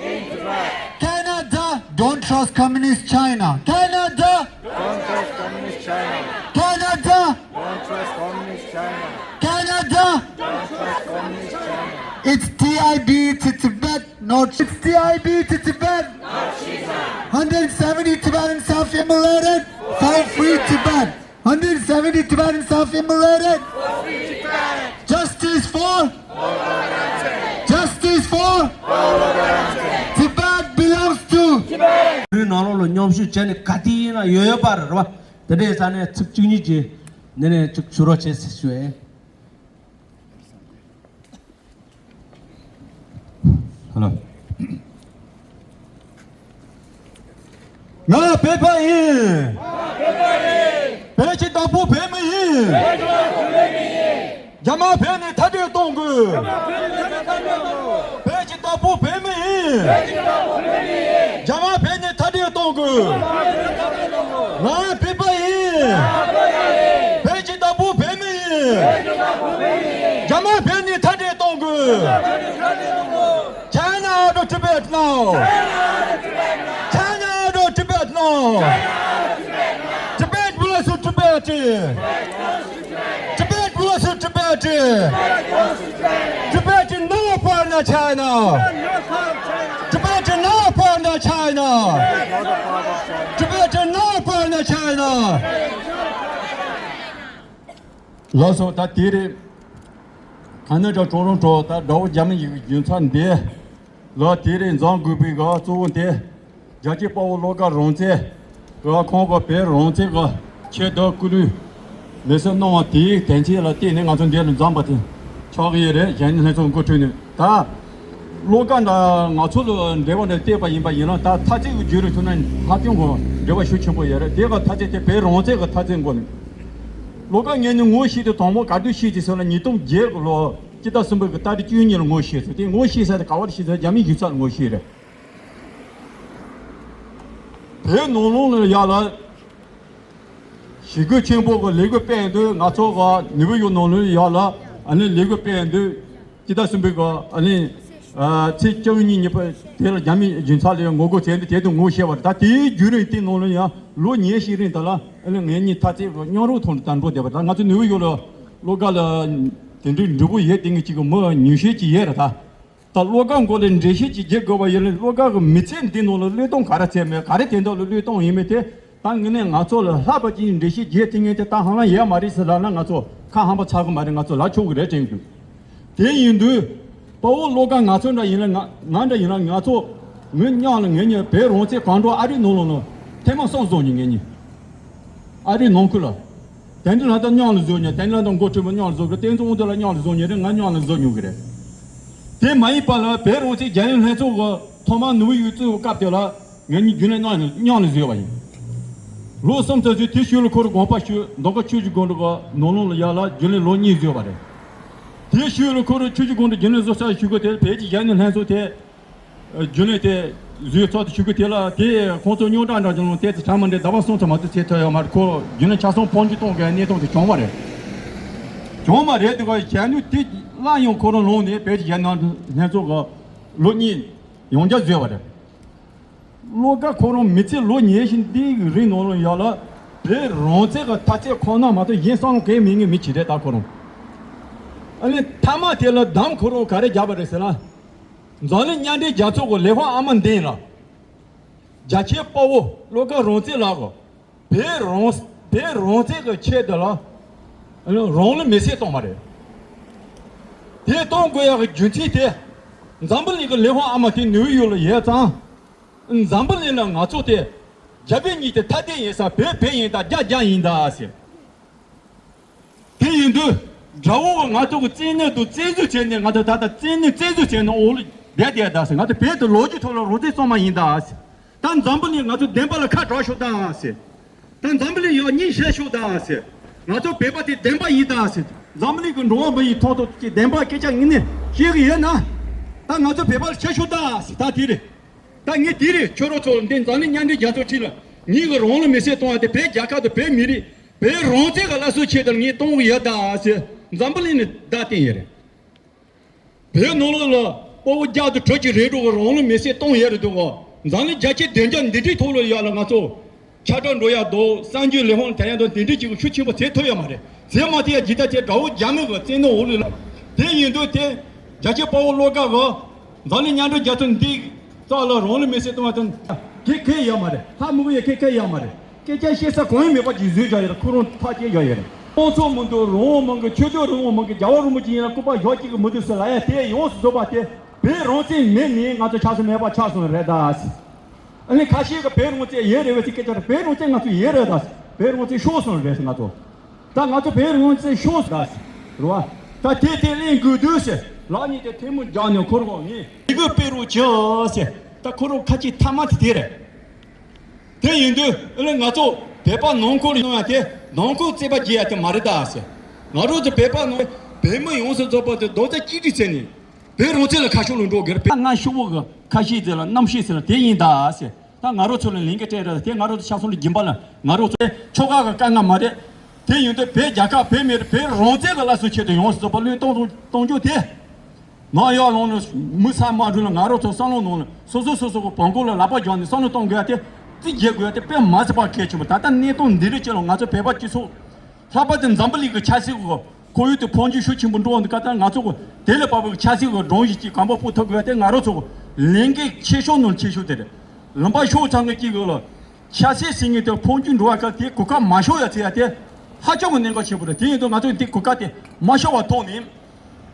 Canada, don't trust communist China! Canada! Don't trust communist China! Canada! Don't trust communist China! Canada! Don't trust communist China! It's T I B to Tibet, not it's T I B to Tibet! Not Xi! one hundred seventy Tibetans have immolated! For free Tibet! one hundred seventy Tibetans have immolated! Justice for? Justice for? Tibet belongs to? བོད་ནང་ལོགས་ལ་མཉམ་ཞུགས་བྱས་ནས་ག་དུས་ཡིན་ན་ཡོད་ཡོད་པ་རེད་བ། དེ་འདྲའི་ས་ནས་ཚིག་བཅུ་གཉིས་ཀྱི་ནས་ནས་ཅིག་ཞུ་རོགས་བྱེད་ཟེར་ཞུ་ཡིན། ཧ་ལོ། ང་བོད་པ་ཡིན། བོད་ཀྱི་བདག་པོ་བོད་མི་ཡིན། རྒྱ་དམར་བོད་ནས་མཐའ་སྐྲོད་གཏོང་དགོས། བོད་ཀྱི་བདག་པོ་བོད་མི་ཡིན། རྒྱ་དམར་བོད་ནས་མཐའ་སྐྲོད་གཏོང་དགོས། ང་བོད་པ་ཡིན། བོད་ཀྱི་བདག་པོ་བོད་མི་ཡིན། རྒྱ་དམར་བོད་ནས་མཐའ་སྐྲོད་གཏོང་དགོས། China out of Tibet now! China out of Tibet now! Tibet belongs to Tibet! Tibet belongs to Tibet! Tibet is not a part of China! Tibet is not a part of China! Tibet is not a part of China! ལགས་སོ། ད་དེ་རེད། ཁ་ན་ཌ་ཀྲོ་རོན་ཀྲོ་ད་དགྲ་བོ་རྒྱ་མི་ཡི་རྒྱུ་མཚན་འདི་ལ་དེ་རེད། འཛོམས་དགོས་པའི་ག་གཙོ་བོ་དེ། རྒྱལ་གཅེས་དཔའ་བོ་བློ་དགའ་རང་བཙན་ག་ཁོང་གི་བོད་རང་བཙན་གི་ཆེད་དུ་སྐུ་ལུས་མེ་སྲེག་གནང་བ་དེའི་དོན་རྐྱེན་ལ་བརྟེན་ནས་ང་ཚོ་འདིར་འཛོམས་པ་དེ་ཆགས་ཀྱི་ཡོད་རེད། གཞོན་ནུ་ལྷན་ཚོགས་འགོ་ཁྲིད་ནས་ད་བློ་དགའ་འདྲ་ང་ཚོ་ལ་འབྲེལ་བ་འདྲ་བལྟས་པ་ཡིན་པ་ཡིན་ན། ད་མཐའ་དཔྱད་ཀྱི་བརྒྱུད་རིམ་ཐུག་ན་ཧ་ཅང་གི་འབྲེལ་བ་ཤུགས་ཆེན་པོ་ཡོད་རེད། དེ་ག་མཐའ་དཔྱད་དེ་བོད་རང་བཙན་གི་མཐའ་དཔྱད་འགོ་ནས། བློ་དགའ་ངོས་ནས་ངོ་ཤེས་དུས་དང་པོ་ག་དུས་ཤེས་ཀྱི་ཟེར་ན། ཉིས་སྟོང་བརྒྱད་ལོ་སྤྱི་ཟླ་གསུམ་པའི་གི་ཏ་རིག་བཅུ་གཉིས་ལ་ངོ་ཤེས་སོང་། དེ་ངོ་ཤེས་ས་དེ་ག་བར་ཤེས་ཟེར་ན་རྒྱ་མིའི་གཞུང་ཚབ་ལ་ངོ་ཤེས་རེད། བོད་ནང་ལོགས་ལ་ཡ་ལ་ཞི་རྒོལ་ཆེན་པོ་གི་ལས་འགུལ་སྤེལ་དུས། ང་ཚོ་གི་ནིའུ་ཡོག་ནང་ལོགས་ཡ་ལ་ཨ་ནི་ལས་འགུལ་སྤེལ་དུས། སྤྱི་ཟླ་གསུམ་པའི་གི་ཨ་ནི་ཚེས་བཅུ་གཉིས་ཉིན་པ་དེ་ལ་རྒྱ་མིའི་གཞུང་ཚབ་ལ་ངོ་རྒོལ་བྱས་ཏེ་དེ་དུས་ངོ་ཤེས་པ་རེད། ད་དེའི་བརྒྱུད་རིམ་དེ་ནང་ལ་ཡང་ལོ་ཉི་ཤུའི་རིང་དེ་ལ་ཨ་ནི་ངེད་གཉིས་མཐའ་དཔྱད་མཉམ་རུབ་ཐོག་ནས་ད་འགྲོ་བསྡད་པ་རེད། ད་ང་ཚོ་ནིའུ་ཡོག་ལ་བློ་དགའ་ལ་དེ་འདྲའི་འབྲས་བུ་ཡོད་དེ་ངེད་ཅིག་གི་མི་ཉུང་ཤས་ཅིག་ཡོད་རེད། ད་ད་བློ་དགའ་མགོ་ལ་འགྲེལ་བཤད་ཅིག་རྒྱག་དགོས་པ་ཡིན་ན། བློ་དགའ་གི་མི་ཚེ་འདི་ནང་ལ་བློས་གཏོང་ག་རེ་བྱས་མེད། ག་རེ་དོན་དག་ལ་བློས་གཏོང་ཡིན་མིན་དེ། ད་དངོས་གནས་ང་ཚོ་ལ་ལྷག་པ་ཅིག་འགྲེལ་བཤད་རྒྱག་ཐུབ་མཁན་དེ་ད་ཧ་ལམ་ཡོད་མ་རེད་ཟེར་ལབ་ན། ང་ཚོ་ཁ་ཧམ་པ་ཆགས་ཀྱི་མ་རེད། ང་ཚོ་ལབ་ཆོག་གི་རེད་དྲན་གྱི་འདུག་དེ་ཡིན་དུས་དཔའ་བོ་བློ་དགའ་ང་ཚོ་འདྲ་ཡིན་ན། ང་ང་འདྲ་ཡིན་ན། ང་ཚོ་ངའི་མཉམ་ལ་ངེད་གཉིས་བོད་རང་བཙན་གང་དྲག་ཨ་རིའི་ནང་ལོགས་ལ་ཐེངས་མ་གསུམ་བཟོ་མྱོང་། ངེད་གཉིས་ཨ་རིའི་ནང་ཁུལ་ལ། དེ་འདྲ་ལ་ད་མཉམ་ལ་བཟོ་མྱོང་། དེ་འདྲ་ལ་ད་འགོ་ཁྲིད་པ་མཉམ་ལ་བཟོ་གི། བསྟན་འཛིན་དབང་འདུས་ལགས་མཉམ་ལ་བཟོ་མྱོང་རེད། ང་མཉམ་ལ་བཟོ་མྱོང་གི་རེད། དེ་མ་ཡིན་པ་ལ་བོད་རང་བཙན་རྒྱལ་ཡོངས་ལྷན་ཚོགས་ཀྱི་ཐོག་མར་ནིའུ་ཡོག་བཙུགས་པའི་སྐབས་དེ་ལ་ངེད་གཉིས་རྒྱུན་ལས་མཉམ་མཉམ་ལ་བཟོས་པ་ཡིན། ལོ་གསུམ་ཙམ་ཞིག་དེའི་ཤུལ་ལ་ཁོ་རང་དགོངས་པ་ཞུས། མདོ་ཁམས་ཆུ་བཞི་སྒང་དྲུག་གི་ནང་ལོགས་ལ་ཡ་ལ་རྒྱུན་ལས་ལོ་གཉིས་བཟོས་པ་རེད། དེའི་ཤུལ་ལ་ཁོ་རང་ཆུ་བཞི་སྒང་དྲུག་རྒྱུན་ལས་བཟོ་ཚར་ཞུ་གི། དེ་བོད་ཀྱི་གཞོན་ནུ་ལྷན་ཚོགས་དེ་རྒྱུན་ལས་དེ་བཟོས་ཚར་དུས་ཞུ་གི། དེ་ལ་དེ་ཁོང་ཚོ་རྙོག་དྲ་འདྲ་བྱུང་ལ་དེ་ཚོ་གྲ་མ་འདྲེ་ཟླ་བ་གསུམ་ཙམ་མ་གཏོགས་བྱེད་ཐུབ་ཡོད་མ་རེད། ཁོ་རྒྱུན་ལས་ཆ་ཚང་ཕོན་ཆེ་གཏོང་དགོས་གནས་སྟངས་དེ་བྱུང་བ་རེད། བྱུང་བ་རེད། དེ་ག་གཞོན་ནུ་དེ་སླར་ཡང་ཁོ་རང་ལངས་ནས་བོད་ཀྱི་གཞོན་ནུ་ལྷན་ཚོགས་ཀྱི་ལོ་གཉིས་ཡང་བསྐྱར་བཟོས་པ་རེད། བློ་དགའ་ཁོ་རང་མི་ཚེ་ལོ་ཉི་ཤུ་འདིའི་རིང་ནང་ལ་ཡ་ལ་བོད་རང་བཙན་གྱི་མཐའ་དཔྱད་ཁོ་ན་མ་གཏོགས་གཞན་བསམ་བློ་གང་ཡང་མེད་མཁན་མི་ཅིག་རེད། ད་ཁོ་རང་ཨ་ནི་མཐའ་མ་དེ་ལ་གདམ་ཁོ་རང་ག་རེ་བརྒྱབ་པ་རེད་ཟེར་ན། འཛམ་གླིང་མཉམ་འབྲེལ་རྒྱལ་ཚོགས་ཀྱི་ལས་ཁུངས་ཨ་མ་འདི་ལ་རྒྱལ་གཅེས་དཔའ་བོ་བློ་དགའ་རང་བཙན་ལགས་ཀྱིས་བོད་རང་བོད་རང་བཙན་གྱི་ཆེད་དུ་ལ་རང་ལུས་མེར་སྲེག་བཏང་བ་རེད། དེ་གཏོང་དགོས་ཡག་གི་རྒྱུ་མཚན་དེ། འཛམ་བུ་གླིང་གི་ལས་ཁུངས་ཨ་མ་དེ་ནིའུ་ཡོག་ལ་ཡོད་ཙང་། འཛམ་བུ་གླིང་ལ་ང་ཚོ་དེ་རྒྱ་བོད་གཉིས་དེ་ཐ་དད་ཡིན་ས། བོད་བོད་ཡིན་ད། རྒྱ་རྒྱ་ཡིན་ད་ཟེར། དེ་ཡིན་དུས་དགྲ་བོ་ང་ཚོ་གི་བཙན་གནོན་དང་བཙན་འཛུལ་བྱས་ནས། ང་ཚོ་ད་ལྟ་བཙན་གནོན་བཙན་འཛུལ་བྱས་ནས་འོག་ལ་བསྡད་བསྡད་ད་ཟེར། ང་ཚོ་བོད་དུ་ལོ་རྒྱུས་ཐོག་ལ་རང་བཙན་གཙང་མ་ཡིན་ད་ཟེར། ད་འཛམ་བུ་གླིང་ང་ཚོ་བདེན་པ་ལ་ཁ་གྲག་ཤོག་ད་ཟེར། ད་འཛམ་བུ་གླིང་ཡག་གཉིས་བྱས་ཤོག་ད་ཟེར། ང་ཚོ་བོད་པ་དེ་བདེན་པ་ཡིན་ད་ཟེར། འཛམ་གླིང་གི་འགྲོ་བ་མི་ཡི་ཐོག་ཏུ་ཀྱི་བདེན་པ་སྐད་ཆ་ངས་ནས་བཤད་གི་ཡོད་ན། ད་ང་ཚོ་བོད་པར་ཆ་ཤོག་ད་ཟེར། ད་དེ་རེད། ད་ངས་དེ་རེད། ཁྱོད་རང་ཚོ་འདི་འཛམ་གླིང་མཉམ་འབྲེལ་རྒྱལ་ཚོགས་ཁྲི་ལ་ངེད་ཀྱི་རང་ལུས་མེར་སྲེག་གཏོང་བ་དེ་བོད་རྒྱལ་ཁབ་དང་བོད་མི་རིགས་བོད་རང་བཙན་གྱི་སླར་གསོའི་ཆེད་དུ་ངས་གཏོང་གི་ཡོད་ད་ཟེར། འཛམ་བུ་གླིང་ནས་བརྡ་བསྟན་ཡོད་རེད། བོད་ནང་ལོགས་ལ་དཔའ་བོ་བརྒྱ་དང་དྲུག་ཅུ་རེ་དྲུག་གི་རང་ལུས་མེར་སྲེག་བཏང་ཡོད་རེད་འདུག་གོ། འཛམ་གླིང་རྒྱལ་སྤྱིའི་བདེ་འཇགས་འདི་འདྲའི་ཐོག་ལ་ཡ་ལ་ང་ཚོ་ཁྱབ་བསྒྲགས་འགྲོ་ཡག་འདུག། གསར་འགྱུར་ལས་ཁུངས་དེ་ཡང་འདུག། དེ་འདྲའི་ཅིག་གི་ཤུགས་ཆེན་པོ་བྱེད་ཐུབ་ཡོད་མ་རེད། བྱེད་མ་ཐུབ་ཡག་ཇི་ལྟར་བྱས་དགྲ་བོ་རྒྱ་མི་གི་བཙན་གནོན་འོག་ལ་ལ། དེ་ཡིན་དུས་དེ་རྒྱལ་གཅེས་དཔའ་བོ་བློ་དགའ་གི་འཛམ་གླིང་མཉམ་འབྲེལ་རྒྱལ་ཚོགས་འདི་རྩ་ལ་རང་ལུས་མེར་སྲེག་བཏང་བ་དང་དེ་གལ་ཡོད་མ་རེད། ལྷ་མི་གུ་ཡ་གལ་གལ་ཡོད་མ་རེད། སྐད་ཆ་བཤད་ས་གང་ཡང་མེད་པ་ཅིག་བཟོས་བཞག་ཡོད་རེད། ཁོ་རང་ཐག་བཅད་བཞག་ཡོད་རེད། སྤོང་ཚོགས་མི་འདུག། རང་དབང་མང་གི། ཆོས་ཕྱོགས་རང་དབང་མང་གི། རྒྱལ་བ་རིན་པོ་ཆེ་ཡིན་ན་སྐུ་པར་བཞག་གཅིག་གི་མི་འདུག་ཟེར་ལ་ཡ། དེ་ཡོངས་སུ་རྫོགས་པ་དེ་བོད་རང་བཙན་མེད་ནས་ང་ཚོ་ཆགས་སུ་མེད་པ་ཆགས་སོང་རེད་ད། ཨ་ནི་ཁ་ཤས་ཀྱིས་བོད་རང་བཙན་ཡོད་རེད་བས་ཟེར་སྐད་ཆ་རེད། བོད་རང་བཙན་ང་ཚོ་ཡོད་རེད་ད། བོད་རང་བཙན་ཤོར་སོང་རེད་ཟེར། ང་ཚོ་ད་ང་ཚོ་བོད་རང་བཙན་ཤོར་སོང་ད་ཟེར་རེད་བ། ད་དེ་དེ་ལེན་དགོས་དུས་ཟེར། ལག་གཉིས་དེ་ཐལ་མོ་སྦྱར་ནས་ཁོ་རང་ངས་ལས་འགུལ་སྤེལ་རོགས་བྱོས་ཟེར། ད་ཁོ་རང་ཁ་ཆེ་ཐ་མ་དེ་དེ་རེད། དེ་ཡིན་དུས་ཨ་ནི་ང་ཚོ་བོད་པ་ནང་ཁུལ་ཡོང་ཡ་དེ་ནང་ཁུལ་རྩོད་པ་རྒྱག་ཡ་དེ་མ་རེད་ད་ཟེར། ང་རང་ཚོ་བོད་པ་ནང་བོད་མི་ཡོངས་སུ་རྫོགས་པ་དེ་རྡོག་རྩ་གཅིག་སྒྲིལ་བྱས་ནས་བོད་རང་བཙན་ལ་ཁ་ཕྱོགས་ལ་འགྲོ་དགོས་རེད། བོད་ང་ཤོག་བུ་གི་ཁ་ཤས་ཟེར་ལ་རྣམ་ཤེས་ཟེར་ལ་དེ་ཡིན་ད་ཟེར། ད་ང་རང་ཚོ་ལ་ལས་འགན་སྤྲད་རེད། དེ་ང་རང་ཚོ་ཆ་ཚང་ལ་སྦྱིན་པ་ལ་ང་རང་ཚོ་ཆོལ་ཁ་གི་དཀའ་ངལ་མ་རེད། དེ་ཡིན་དུས་བོད་རྒྱལ་ཁབ་བོད་མི་རིགས་བོད་རང་བཙན་གྱི་སླར་གསོའི་ཆེད་དུ་ཡོངས་སུ་རྫོགས་པ་བློས་གཏོང་གཏོང་རྒྱུ་དེ། ནང་ཡར་ལངས་ནས་མི་ཚང་མ་འགྲོ་ལ་ང་རང་ཚོ་བསམ་བློ་ནང་ལ་སོ་སོ་སོ་སོ་གི་བོང་ཀུ་ལ་ལག་པ་སྦྱར་ནས་བསམ་བློ་གཏོང་དགོས་ཡ་དེ་རྩིས་རྒྱག་དགོས་ཡ་དེ་དཔེ་མ་སྲིད་པ་གལ་ཆེན་པོ། ད་ལྟ་གནས་སྟངས་འདི་རིགས་ཅིག་ལ་ང་ཚོ་བོད་པ་སྤྱི་ཚོགས་ལྷག་པར་དུ་འཛམ་བུ་གླིང་གི་ཆབ་སྲིད་ཀྱི་ཁོར་ཡུག་དེ་འཕོ་འགྱུར་ཤུགས་ཆེན་པོ་འགྲོ་འདུག་སྐབས་དེར་ང་ཚོ་གི་དེ་ལས་བབས་པའི་ཆབ་སྲིད་ཀྱི་སྒྲོམ་གཞི་ཅིག་གོང་མ་སྤོ་ཐུབ་དགོས་ཡ་དེ་ང་རང་ཚོ་གི་ལས་འགན་ཆེ་ཤོས་ནང་ཆེ་ཤོས་དེ་རེད། ལུང་པ་ཕྱོགས་ཚང་གི་གཅིག་གི་ལ། ཆབ་སྲིད་ཟེར་མཁན་དེ་འཕོ་འགྱུར་འགྲོ་བ་ག་དེ་གོ་སྐབས་མ་ཤོར་ཡ་བྱེད་ཡ་དེ་ཧ་ཅང་གི་གནད་འགག་ཆེན་པོ་རེད། དེ་ཡིན་དུས་ང་ཚོས་འདི་གོ་སྐབས་དེ་མ་ཤོར་བ་ཐོག་ནས་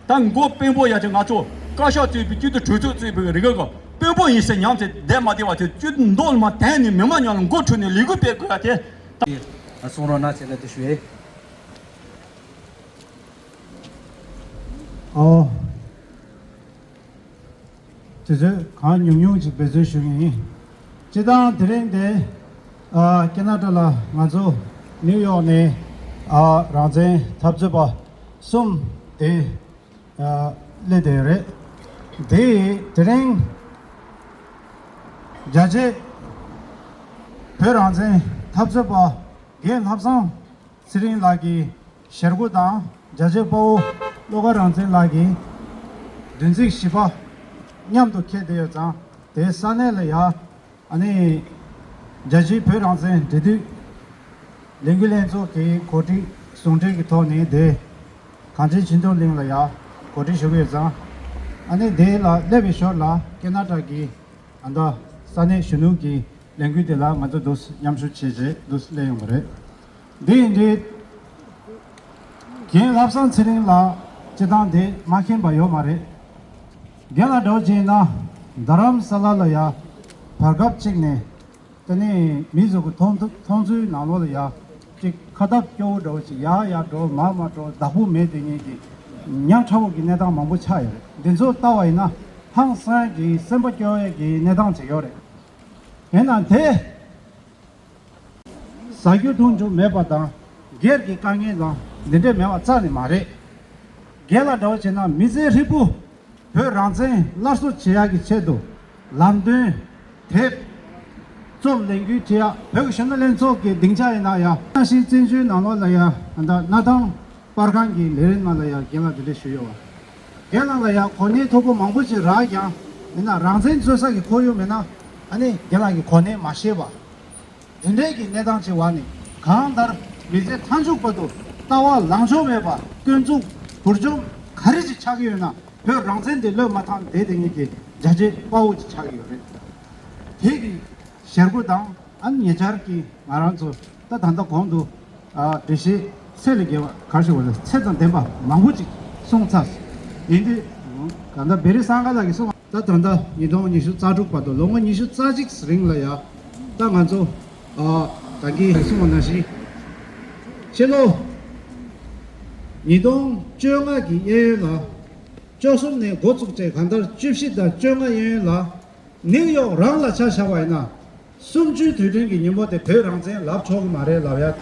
ད་མགོ་དཔོན་པོ་ཡ་དེ་ང་ཚོ་བཀའ་ཤག་གཙོས་པའི་སྤྱི་འཐུས་གྲོས་ཚོགས་གཙོས་པའི་རིགས་ག་དཔོན་པོ་ཡིན་ཟེར་ཉམས་ཚེ་བསྡད་མ་བསྡད་པ་དེ་སྤྱི་འཐུས་མདོག་ལ་མ་བསྟན་ནས་མི་མང་ཉམས་ལ་མགོ་ཁྲིད་ནས་ལས་འགུལ་སྤེལ་དགོས་ཡ་དེ་ད། གསུང་རོགས་གནང་བྱས་ནས་དེ་ཞུ་ཡས། ཨོ། དུས་ཚོད་གང་ཉུང་ཉུང་ཅིག་འབད་བརྩོན་ཞུ་གི་ཡིན། སྤྱིར་བཏང་དེ་རིང་འདི་ཨ་ཁེ་ན་ཌ་ལ་ང་ཚོ་ནིའུ་ཡོག་ནས་ཨ་རང་བཙན་འཐབ་རྩོད་པ་གསུམ་དེ་ཨ་སླེབས་བསྡད་ཡོད་རེད། དེ་དེ་རིང་རྒྱལ་གཅེས་བོད་རང་བཙན་འཐབ་རྩོད་པ་རྒན་ལྷ་བཟང་ཚེ་རིང་ལགས་ཀྱི་ཞལ་སྒོ་དང་རྒྱལ་གཅེས་དཔའ་བོ་བློ་དགའ་རང་བཙན་ལགས་ཀྱི་བདུན་ཚིགས་བཞི་པ་མཉམ་དུ་འཁེལ་བསྡད་ཡོད་ཙང་དེའི་ས་གནས་ལ་ཡ་ཨ་ནི་རྒྱལ་སྤྱིའི་བོད་རང་བཙན་འབྲེལ་མཐུད་ལས་འགུལ་ལྷན་ཚོགས་ཀྱི་གོ་སྒྲིག་ཟུང་འབྲེལ་གྱི་ཐོག་ནས་དེ་གངས་ཅན་སྤྱི་འདོམས་གླིང་ལ་ཡ་གོ་སྒྲིག་ཞུ་གི་ཡོད་ཙང་ཨ་ནི་དེ་ལ་སླེབས་པའི་ཞོར་ལ་ཁེ་ན་ཌ་གི་ཨ་མདའ་ས་གནས་གཞོན་ནུ་གི་ལས་འགུལ་དེ་ལ་ང་ཚོ་འདུག་མཉམ་ཞུགས་བྱས་རྗེས་འདུག་སླེབས་ཡོང་བ་རེད། འདི་ཡིན་དུས། རྒན་ལྷ་བཟང་ཚེ་རིང་ལགས་སྤྱི་བཏང་དེ་མ་མཁྱེན་པ་ཡོད་མ་རེད། རྒན་ལགས་འདྲ་བོ་བྱས་ན་རྡ་རམ་ས་ལ་ལ་ཡ་བར་སྐབས་གཅིག་ནས་དེ་ནས་མི་ཚོ་གི་མཐོང་ཐུབ་མཐོང་ཚུལ་ནང་ལོགས་ལ་ཡ་གཅིག་ཁ་སྟབས་སྐྱོ་བོ་འདྲ་བོ་ཅིག་ཡར་ཡར་འགྲོ་མར་མར་འགྲོ་བདག་པོ་མེད་དེ་ངེད་ཀྱི་ཉམ་ཕྲ་བོ་གི་གནས་སྟངས་མང་པོ་ཆགས་ཡོད་རེད། འདི་ཚོ་ལྟ་བ་ཡིན་ན་ཧང་སང་གི་སེམས་པ་སྐྱོ་བའི་གི་གནས་སྟངས་ཅིག་ཡོད་རེད། ཡིན་ན་དེ། ཟ་རྒྱུ་འཐུང་རྒྱུ་མེད་པ་དང་སྒེར་གྱི་དཀའ་ངལ་དང་འདི་འདྲས་མེད་པ་རྩ་ནས་མ་རེད། སྒེར་ལ་འདྲ་བོ་བྱས་ན་མི་ཚེ་ཧྲིལ་པོ་བོད་རང་བཙན་སླར་གསོ་བྱེད་ཡག་གི་ཆེད་དུ་ལམ་སྟོན་དེབ་རྩོམ་ལས་འགུལ་བྱེད་ཡག་བོད་ཀྱི་གཞོན་ནུ་ལྷན་ཚོགས་ཀྱི་སྡིངས་ཆ་ཡིན་ན་ཡང་ནང་བཞིན་བཙན་བྱོལ་ནང་ལོགས་ལ་ཡང་ད་གནའ་ཐང་པར་ཁང་གི་ལས་རིམ་ནང་ལ་ཡང་རྒན་ལགས་འདི་འདྲས་ཞུས་ཡོད་པ། རྒན་ལགས་ལ་ཡང་གོ་གནས་མཐོ་པོ་མང་པོ་ཞིག་རག་ཀྱང་ཡིན་ན་རང་བཙན་རྩོད་ས་ཀྱི་ཁོར་ཡུག་མེད་ན་ཨ་ནི་རྒན་ལགས་ཀྱི་གོ་གནས་མ་ཤེས་པ། དེ་འདྲའི་གི་གནས་སྟངས་ཆེ་བ་ནི་གང་ལྟར་མི་ཚེ་མཐའ་མཇུག་བར་དུ་ལྟ་བ་ལངས་ཕྱོགས་མེད་པ་སྐྱོན་འཛུགས་བུར་འཇོམས་ག་རེ་ཅིག་ཆགས་ཀྱི་ཡོད་ན་བོད་རང་བཙན་དེ་བློས་མ་བཏང་བསྡད་དེ་ངེད་ཀྱི་རྒྱ་ཆེ་དཔའ་བོ་ཅིག་ཆགས་ཀྱི་ཡོད་རེད། དེ་གི་ཞལ་སྒོ་དང་ཨ་ནི་ཉེ་ཆར་གྱི་ང་རང་ཚོ་ད་ད་ལྟ་གོང་དུ་ཨ་འགྲེལ་བཤད་ཚད་ལས་བརྒལ་བ་ག་རེ་ཞུ་དགོས་རེད། ཚད་དང་ལྡན་པ་མང་པོ་ཅིག་གསུངས་ཚར། ཡིན་དུས་གང་ལྟར་བེ་རི་སང་ག་ལགས་ཀྱིས་གསུངས་པ། ད་ད་ལྟ་ཉིས་སྟོང་ཉི་ཤུ་རྩ་དྲུག་བར་དུ་ལོ་ངོ་ཉི་ཤུ་རྩ་གཅིག་རིང་ལ་ཡ་ད་ང་ཚོ་ཨ་ད་གིན་གསུངས་པ་ནང་བཞིན་ཕྱི་ལོ་ཉིས་སྟོང་བཅོ་ལྔ་གི་གཡས་གཡོན་ལ་བཅུ་གསུམ་ནས་འགོ་བཙུགས་བྱས་གང་ལྟར་བཅུ་བཞི་དང་བཅོ་ལྔ་གཡས་གཡོན་ལ་ནིའུ་ཡོག་རང་ལ་ཆ་བཞག་པ་ཡིན་ན་གསུམ་བཅུའི་དུས་དྲན་གྱི་ཉིན་མོ་དེ་བོད་རང་བཙན་ལབ་ཆོག་གི་མ་རེད་ལབ་ཡ།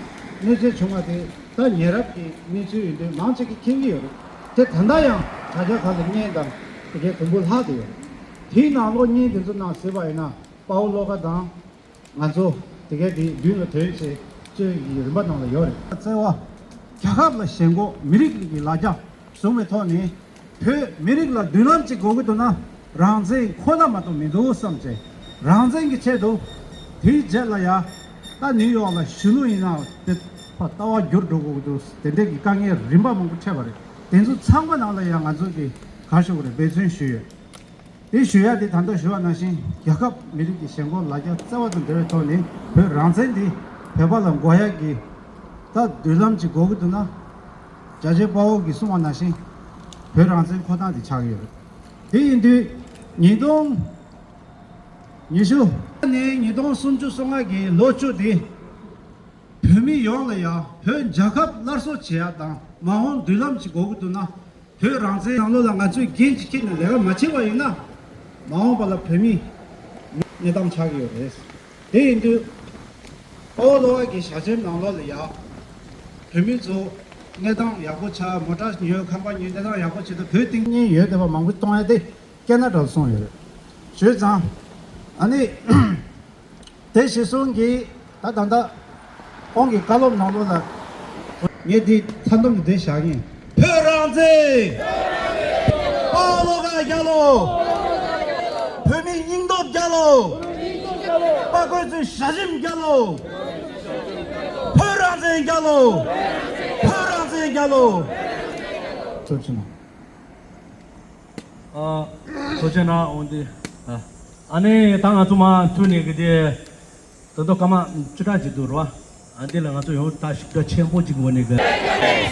གནོད་འཚེ་བྱུང་བ་དེ་ད་ཉེ་རབས་ཀྱི་གནས་ཚུལ་ཡིན་དུས་མང་ཆེ་གིས་མཁྱེན་གྱི་ཡོད་རེད། དེ་ད་ལྟ་ཡང་དྲ་རྒྱ་ཁག་ལ་བརྙན་དང་དེ་གའི་གོང་བུ་ལྷག་བསྡད་ཡོད་རེད། དེའི་ནང་ལོགས་བརྙན་དེ་ཚོ་ནང་གཟིགས་པ་ཡིན་ན་དཔའ་བོ་བློ་དགའ་དང་། ང་ཚོ་དེ་གའི་དེ་མདུན་ལ་ཐོན་བྱས་གཙོས་ཀྱི་རིམ་པ་ནང་ལ་ཡོད་རེད། བརྩེ་བ། རྒྱལ་ཁབ་ལ་ཞེན་ཁོག་མི་རིགས་ཀྱི་ལ་རྒྱ་བཟུང་བའི་ཐོག་ནས་བོད་མི་རིགས་ལ་མདུན་ལམ་ཅིག་དགོས་ཀྱི་འདུག་ན་རང་བཙན་ཁོ་ན་མ་གཏོགས་མི་འདུག་བསམ་བྱས་རང་བཙན་གྱི་ཆེད་དུ། དེའི་རྗེས་ལ་ཡ་ད་ནིའུ་ཡོག་ལ་གཞོན་ནུ་ཡིན་ནའང་དེ་ཕར་ལྟ་བ་འགྱུར་འགྲོ་དགོས་ཀྱི་འདུག་དེ་འདྲའི་གི་དཀའ་ངལ་རིམ་པ་མང་པོ་འཕྲད་པ་རེད། དེ་ཚོ་ཚང་མ་ནང་ལ་ཡ་ང་ཚོ་གི་ག་ཞུ་དགོས་རེད། འབད་བརྩོན་ཞུས་ཡོད། དེ་ཞུ་ཡ་དེ་ད་ལྟ་ཞུ་བ་ནང་བཞིན་རྒྱལ་ཁབ་མི་རིགས་ཀྱི་ཞེན་ཁོག་ལ་རྒྱ་རྩ་བ་དང་འབྲེལ་བའི་ཐོག་ནས་བོད་རང་བཙན་འདི་བོད་པ་ལ་དགོས་ཡ་གི་ད་མདུན་ལམ་ཅིག་དགོས་ཀྱི་འདུག་ན། རྒྱ་ཆེ་དཔའ་བོ་གིས་གསུངས་པ་ནང་བཞིན་བོད་རང་བཙན་ཁོ་ཐག་དེ་ཆགས་ཡོད་རེད། དེ་ཡིན་དུས་ཉིས་སྟོང་ཉི་ཤུ་ནས་ཉིས་སྟོང་སུམ་ཅུ་སོ་ལྔ་གི་ལོ་བཅུ་དེ། བོད་མི་ཡོངས་ལ་ཡང་བོད་རྒྱལ་ཁབ་སླར་གསོ་བྱེད་ཡ་དང་མ་འོངས་མདུན་ལམ་ཞིག་དགོས་ཀྱི་འདུག་ན། བོད་རང་བཙན་ནང་ལོགས་ལ་ང་ཚོས་འགན་ཅིག་འཁྱེར་ནས་ལས་ཀ་མ་བྱས་པ་ཡིན་ན། མ་འོངས་པ་ལ་བོད་མི་གནས་སྟངས་ཆགས་ཀྱི་ཡོད་རེད། དེ་ཡིན་དུས། ཨོ་ལོ་བ་གི་ཞལ་ཆེམས་ནང་ལོགས་ལ་ཡང་། བོད་མི་ཚོ་གནས་སྟངས་ཡག་པོ་ཆགས། མོ་ཊ་ཉོས། ཁང་པ་ཉོས། གནས་སྟངས་ཡག་པོ་བྱེད་དུས་བོད་སྟེང་གཉེན་ཡོད་བསྡད་པ་མང་པོ་གཏོང་ཡ་དེ་སྐད་ན་འདྲ་སོང་ཡོད་རེད། བྱས་ཙང་། ཨ་ནི། དེ་གཞིར་བཟུང་གིས་ད་ད་ལྟ་ཁོང་གི་བཀའ་སློབ་ནང་ལོགས་ལ་ངས་འདི་མཚན་སྡོམ་གྱི་འདི་བཞག་ཡིན། བོད་རང་བཙན། དཔའ་བོ་བློ་དགའ་རྒྱལ་ལོ། བོད་མིའི་སྙིང་སྟོབས་རྒྱལ་ལོ། དཔའ་རྒོད་ཚོའི་ཞལ་ཆེམས་རྒྱལ་ལོ། བོད་རང་བཙན་རྒྱལ་ལོ། བོད་རང་བཙན་རྒྱལ་ལོ། ཐུགས་རྗེ་ཆེ། ཨ། ཐུགས་རྗེ་གནང་། འོ་འདི། ཨ། ཨ་ནི་ད་ང་ཚོ་མར་མཐུད་ནས་གི་དེ། ད་དུང་སྐར་མ་བཅུ་ཕྲག་ཅིག་འདུག་རོ། ཨ། འདི་ལ་ང་ཚོ་ཡང་ད་ཞིབ་ཕྲ་ཆེན་པོ་ཅིག་ངོ་ནས་གི།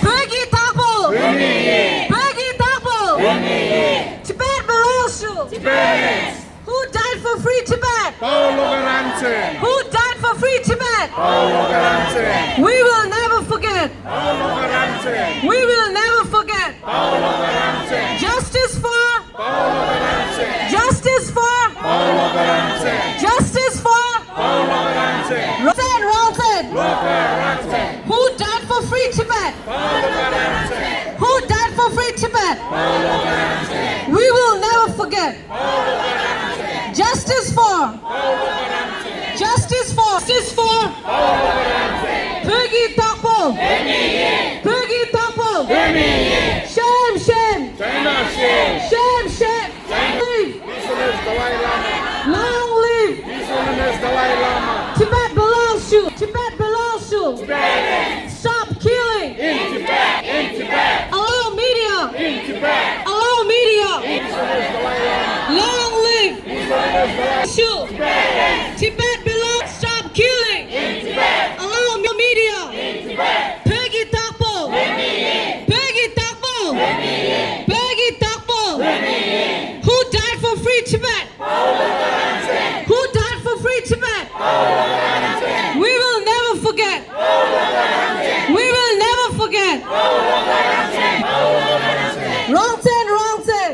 བོད་ཀྱི་བདག་པོ། བོད་མི་ཡིན། བོད་ཀྱི་བདག་པོ། བོད་མི་ཡིན། Tibet belongs to Tibetans. Who died for free Tibet? དཔའ་བོ་བློ་དགའ་རང་བཙན། Who died for free Tibet? དཔའ་བོ་བློ་དགའ་རང་བཙན། We will never forget. དཔའ་བོ་བློ་དགའ་རང་བཙན། We will never forget. དཔའ་བོ་བློ་དགའ་རང་བཙན། Justice for དཔའ་བོ་བློ་དགའ་རང་བཙན། Justice for དཔའ་བོ་བློ་དགའ་རང་བཙན། Justice for དཔའ་བོ་བློ་དགའ་རང་བཙན། རང་བཙན། རང་བཙན། བློ་དགའ་རང་བཙན། Who died for free Tibet? དཔའ་བོ་བློ་དགའ་རང་བཙན། Who died for free Tibet? དཔའ་བོ་བློ་དགའ་རང་བཙན། We will never forget. དཔའ་བོ་བློ་དགའ་རང་བཙན། Justice for དཔའ་བོ་བློ་དགའ་རང་བཙན། Justice for Justice for དཔའ་བོ་བློ་དགའ་རང་བཙན། བོད་ཀྱི་བདག་པོ། བོད་མི་ཡིན། བོད་ཀྱི་བདག་པོ། བོད་མི་ཡིན། Shame, shame. China shame. Shame, shame. China. Live. His Holiness Dalai Lama. Long live. His Holiness Dalai Lama. Tibet belongs to, Tibet belongs to. Tibetans. Stop killing. In Tibet. In Tibet. Allow media. In Tibet. Allow media. His Holiness Dalai Lama. Long live. His Holiness Dalai Lama. Tibetans. Tibet belongs. Stop killing. In Tibet. Allow media. In Tibet. བོད་ཀྱི་བདག་པོ། བོད་མི་ཡིན། བོད་ཀྱི་བདག་པོ། བོད་མི་ཡིན། བོད་ཀྱི་བདག་པོ། བོད་མི་ཡིན། Who died for free Tibet? དཔའ་བོ་བློ་དགའ་རང་བཙན། Who died for free Tibet? དཔའ་བོ་བློ་དགའ་རང་བཙན། We will never forget. དཔའ་བོ་བློ་དགའ་རང་བཙན། We will never forget. དཔའ་བོ་བློ་དགའ་རང་བཙན། དཔའ་བོ་བློ་དགའ་རང་བཙན། རང་བཙན། རང་བཙན། རང་བཙན།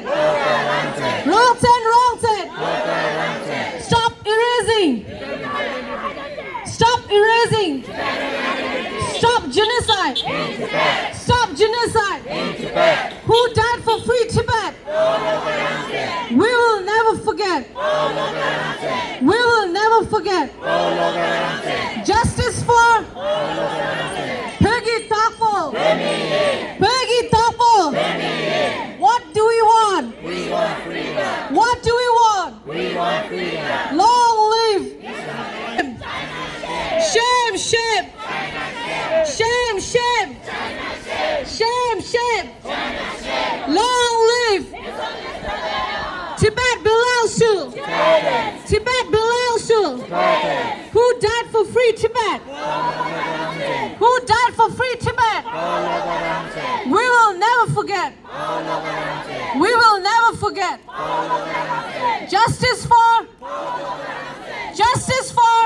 རང་བཙན། བློ་དགའ་རང་བཙན། Stop erasing. Stop erasing. Stop genocide. Stop genocide. Who died for free Tibet? We will never forget. We will never forget. Justice for. བོད་ཀྱི་བདག་པོ། བོད་ཀྱི་བདག་པོ། What do we want? We want freedom. What do we want? We want freedom. Long live. Shame, shame. Shame, shame. Shame, shame. Long live. Tibet belongs to. Tibet belongs to. Who died for free Tibet? Who died for free Tibet? We will never forget. We will never forget. Justice for. Justice for.